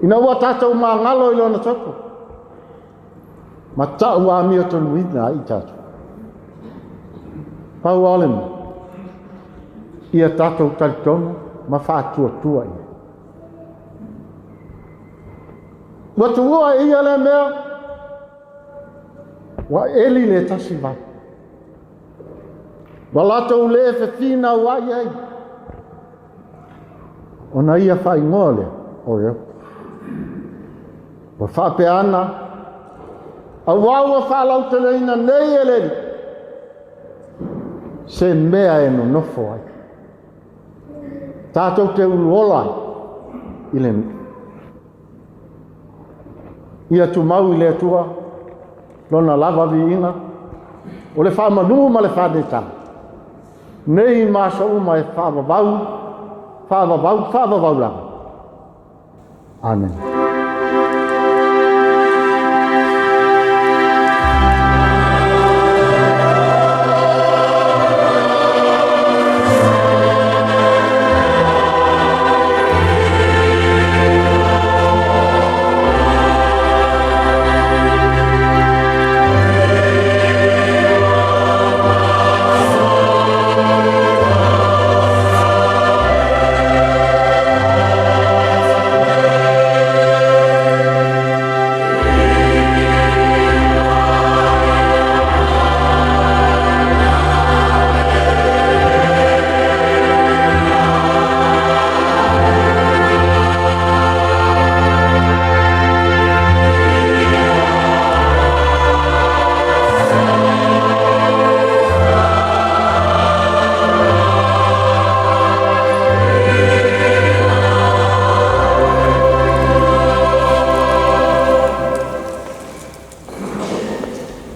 Ina ua tatou magalo i lona toto, ma tau amiotonuina ai tatou. Pau lava o le mea, ia tatou talitonu ma faatuatua i ai. Ua tuua e ia lea mea, ua eli le tasi vai. Ua latou le fefinauai ai, ona ia faaigoa lea o Reupa. Ua faapea ana, auā ua faalauteleina nei e le Alii se mea e nonofo ai. Tatou te uluola ai i le nuu. Ia tumau i le Atua lona lava viiga, o le faamanu ma le faanetaga, nei ma aso uma e faavavau, faavavau, faavavau lava. Amene.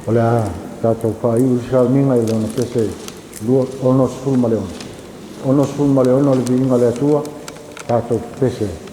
O le a tatou faaiu le sauniga i lona pese 66. 66 le viiga o le Atua, tatou pepese ai.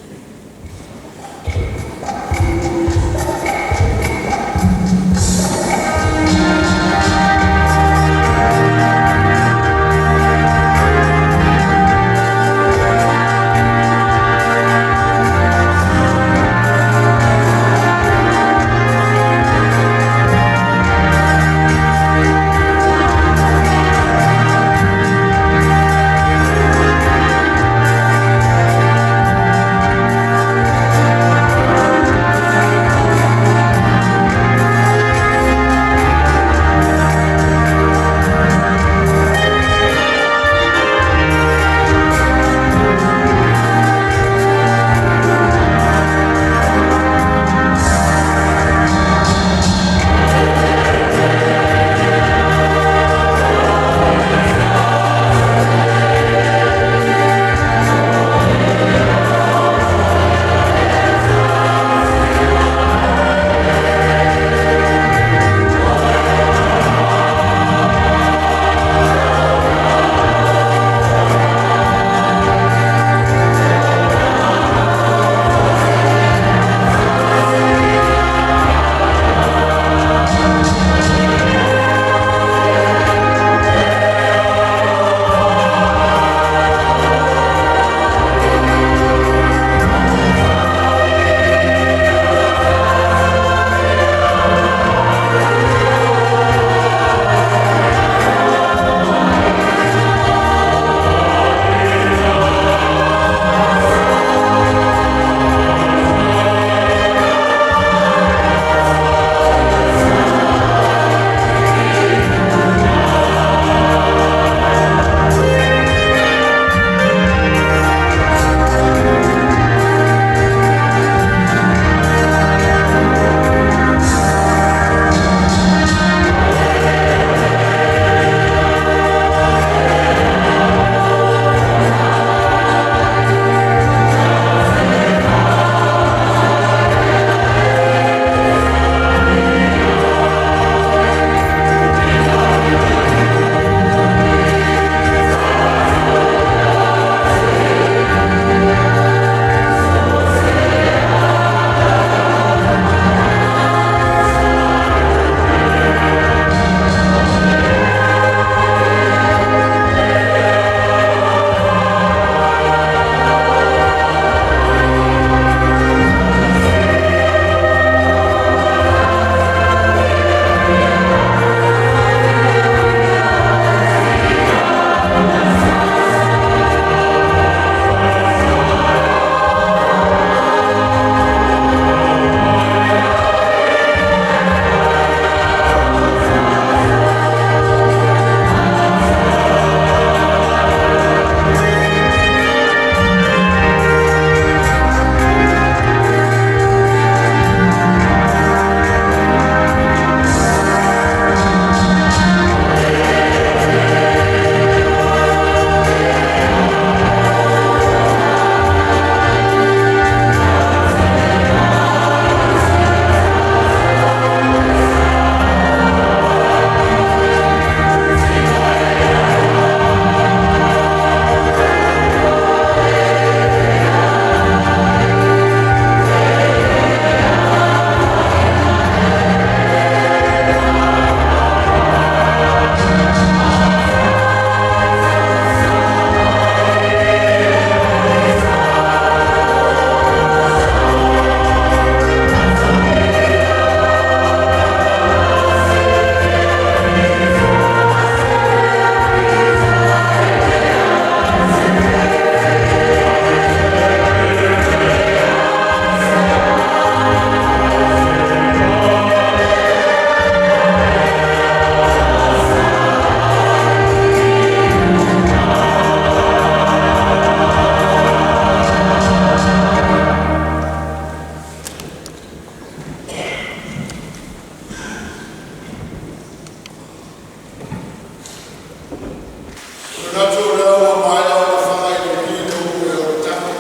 Manatu o lea ua maea ona faga i le lagi le ulu e ono take,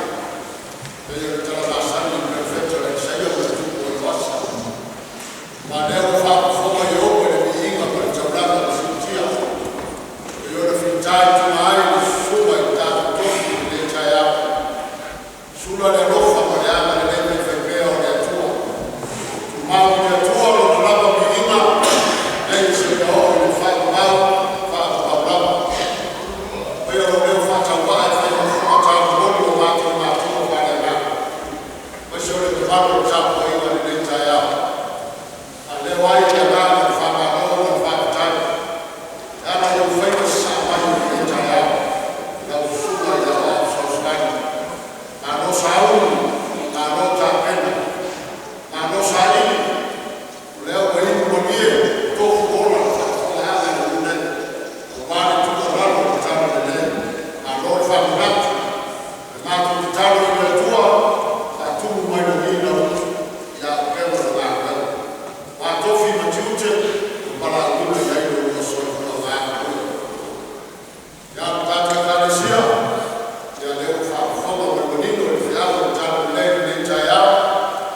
pei o le tala masani a le Perofeta o Isaia ma le tupu o Ioasa. Ma o lea ua faafofoga Iopo i le viiga ma le taulaga na siitia pei ona fitaituga ai le Susuga i le tatou Tofi i lenei taeao. Sula le alofa ma le agalelei faifaipea o le Atua. Tumau i le Atua Lona lava viiga nei seia oo i le faavavau faavavau lava. Faia lou leo faatauvaa e fai ma fofoga taumolimoli o matou matua faaleagaga aemaise o le mamalu o le tapuaiga i lenei taeao, e faaleo ai le agaga o le faamalo ma le faafetai e ala i ou faiva sasaa mai i lenei taeao i lau Susuga i le Aoao Fesoasoani. Malo sauni, malo tapena, malo saili, o lea ua inu malie ma tofu ola le faafofogaaga i le nuu nei aua le tuualalo i le talalelei. Malo le faamanatu. O le matou tatalo i le Atua, faatumu mai lagi lau utu i auupega o le galuega. O a tofi ma tiute ua valaauina i ai lo oulua soifua galulue. Ia, le tatou Ekalesia, ia o lea ua faafofoga ma le manino i le feau o le talalelei i lenei taeao,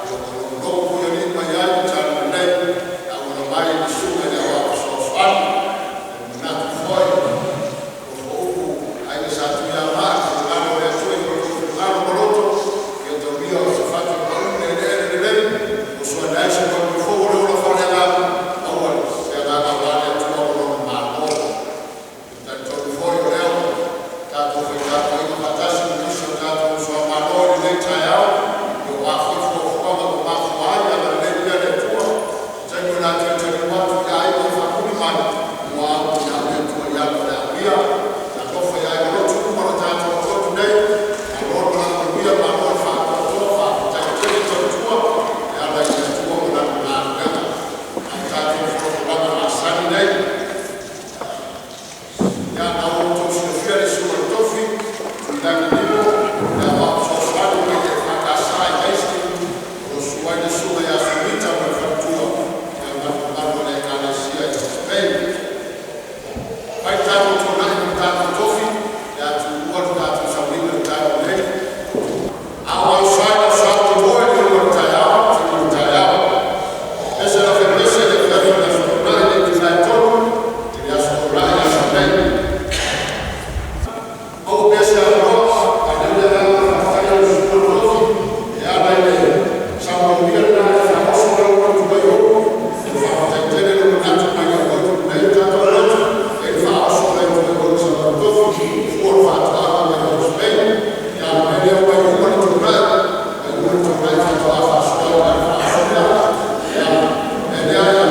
ia ua logo foi alii ma i ai le talalelei e auala mai i le Susuga i le Aoao Fesoasoani. E manatu foi o upu a le Aiga Sa Tuiaana, “A finagalo le Atua i lo outou finagalo ma loto, ia taulia se fatu e pau i le eleele lelei e oso ae ai se moemoe fou o le ola faaleagaga maua se agaga aua le Atua ma Lona Malo.” E talitonu foi o lea ua tatou fai tapuaiga faatasi ma nisi o tatou uso a Malo i lenei taeao, aua foi fuafuaga ua mafua ai. Ia agalelei pea le Atua i se taimi o le a toe taliu atu i aiga i faapuni mai, ua au le Atua i ala o le amuia. Ia alofa ia aiga lotu uma o le tatou atotu nei, malo le malaga manuia, malo le faatoatoa, faafetai tele tautua e ala i le Atua ma Lana galuega. A o tatou folafolaga masani nei, ia lena ua outou silafia le susu o le tofi Tuilagi Niko le Aoao Fesoasoani mai le EFKS i Hastings o lo o susu ai le Susuga ia Sumita ma le Faletua ma le mamalu o le Ekalesia i Spain. Fai le tatou tuanai ma le tatou tofi pe a tuua le tatou sauniga i le taeao nei. A o au i le ausoa i le iu o le taeao, ia taeao. Pese afe pese le afiafi o le Aso Toonai i le itula e 3:00 i le Aso Toonai aso Lulu nei. Maua pea se avanoa. E faaalia le agaga faafetai i lau Susuga i le Tofi e ala i le saunoa lena e faaoso lau lotu Iopu. Faafetai tele le manatu mai lau lotu lelei. O tatou lotu e faaoso le tofi fua o le faatoaga mai Spain. Ia, o le mea lea ua iuma le tuanai faatoa faasoa le faaosoga. Ia, o le mea lea,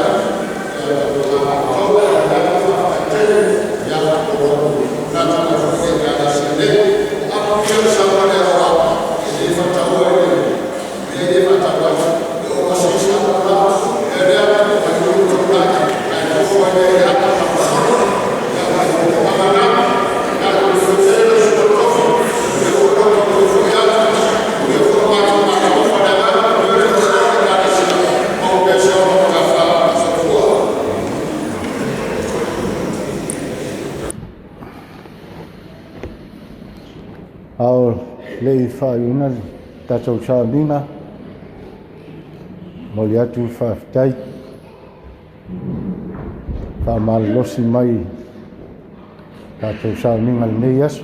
faafetai tele ona o le manatu mai foi le Ekalesia nei. O apu ia na sau ai le Aoao e le faataua i le mea lea e faatau ai, e oo lava i se isi apu o le a. O le mea lea, ua iu le tuanai ae nofo ai lea i le ata ma le fono. A o le i faaiuina le tatou sauniga, momoli atu le faafetai faamalolosi mai i tatou sauniga i lenei aso.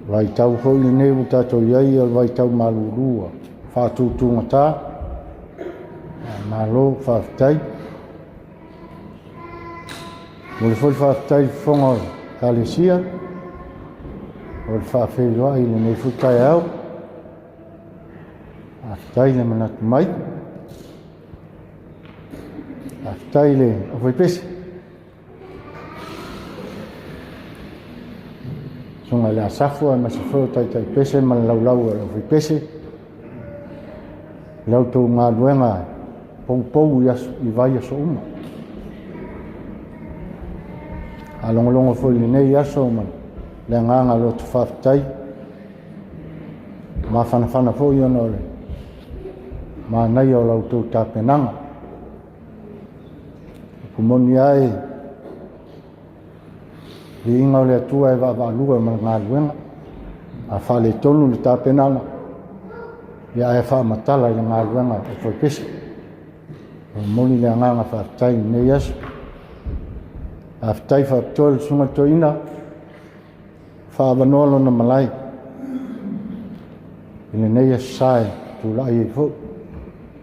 Vaitau foi lenei ua tatou i ai o le vaitau malulu ua faatutugata. Malo faafetai. Momoli foi le faafetai i le fofoga o le Ekalesia o le faafeiloai i lenei foi taeao. Faafetai le manatu mai. Faafetai i le aufaipese. Susuga i le Asafo aemaise foi o taitai pese ma le laulau a le aufaipese. I la outou galuega poupou i aso, i vaiaso uma. Faalogologo foi i lenei aso ma le agaga loto faafetai. Mafanafana foi ona o le manaia o la outou tapenaga. Upu moni lava e Viiga o le Atua e vaavaalua ma le galuega, a faaletonu le tapenaga, ia ae faamatala i le galuega o polokesi. E momoli le agaga faafetai i lenei aso. Faafetai faapitoa i le Susuga i le Toeaina, faaavanoa lona malae i lenei Aso Sa e tulai ai foi.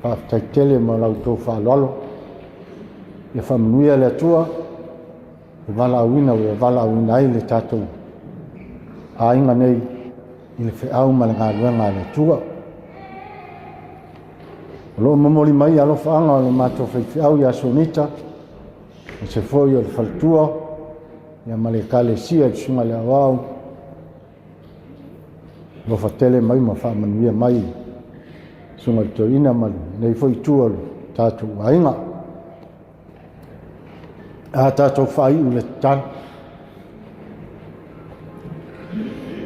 Faafetai tele mo la outou faaaloalo. Ia faamanuia le Atua i le valaauina ua valaauina ai le tatou aiga nei i le feau ma le galuega a le Atua. O lo o momoli mai alofaaga o le matou faifeau ia Sonita, aemaise foi o le faletua, ia ma le ekalesia i le Susuga i le Aoao, alofa tele mai ma faamanuia mai Susuga i le Toeaina ma lenei foi itu o le tatou aiga. A tatou faaiu le tatalo.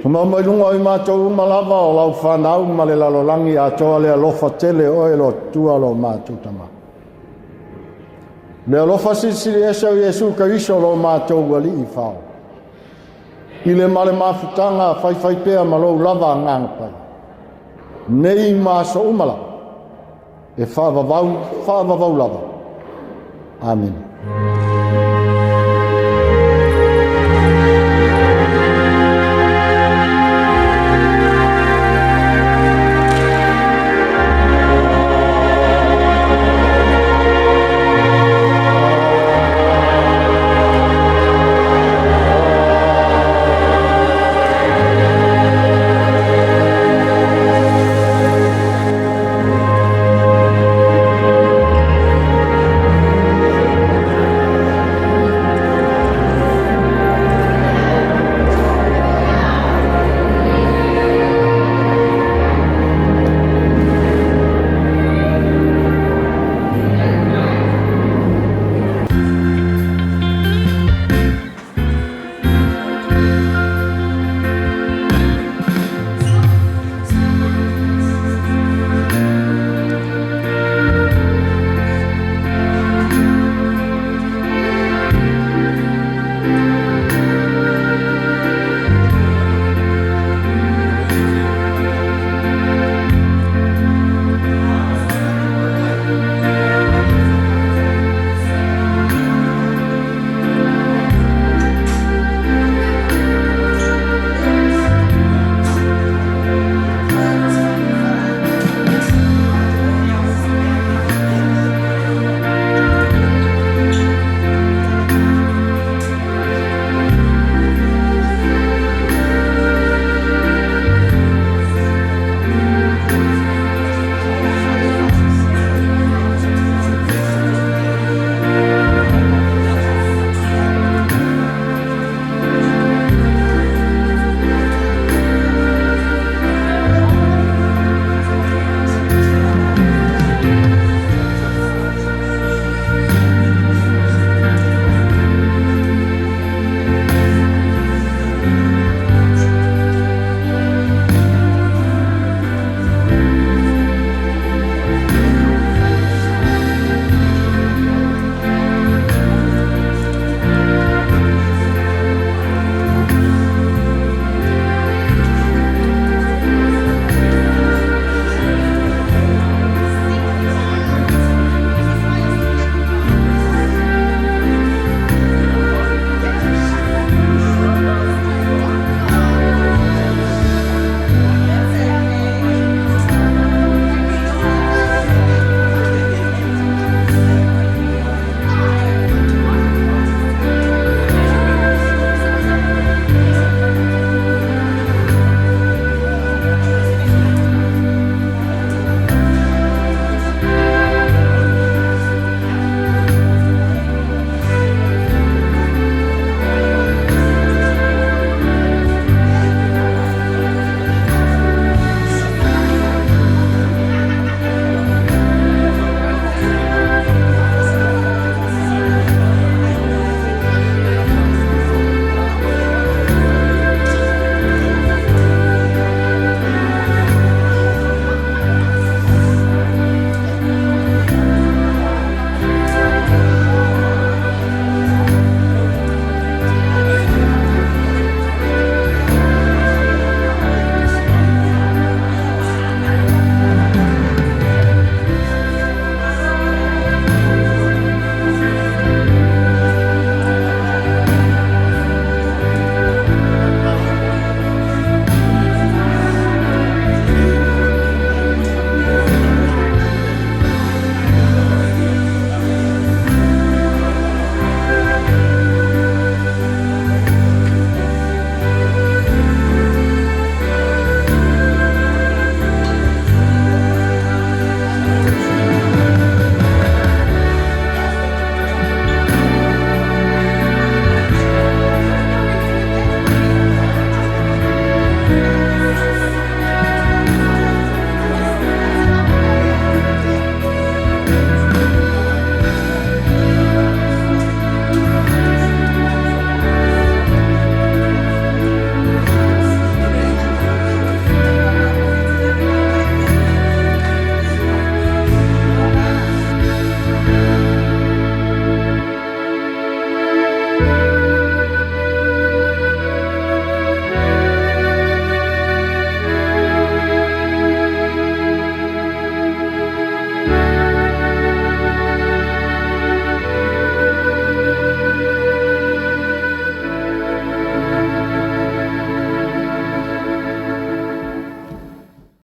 Tumau mai luga o i matou uma lava o lau fanau ma le lalolagi atoa le alofa tele o oe lo Atua lo matou Tama. Le alofa silisili ese o Iesu Keriso lo matou Alii Fao. I le ma le mafutaga faifai pea ma lou lava agaga pai. Nei ma aso uma lava, e faavavau, faavavau lava. Amene.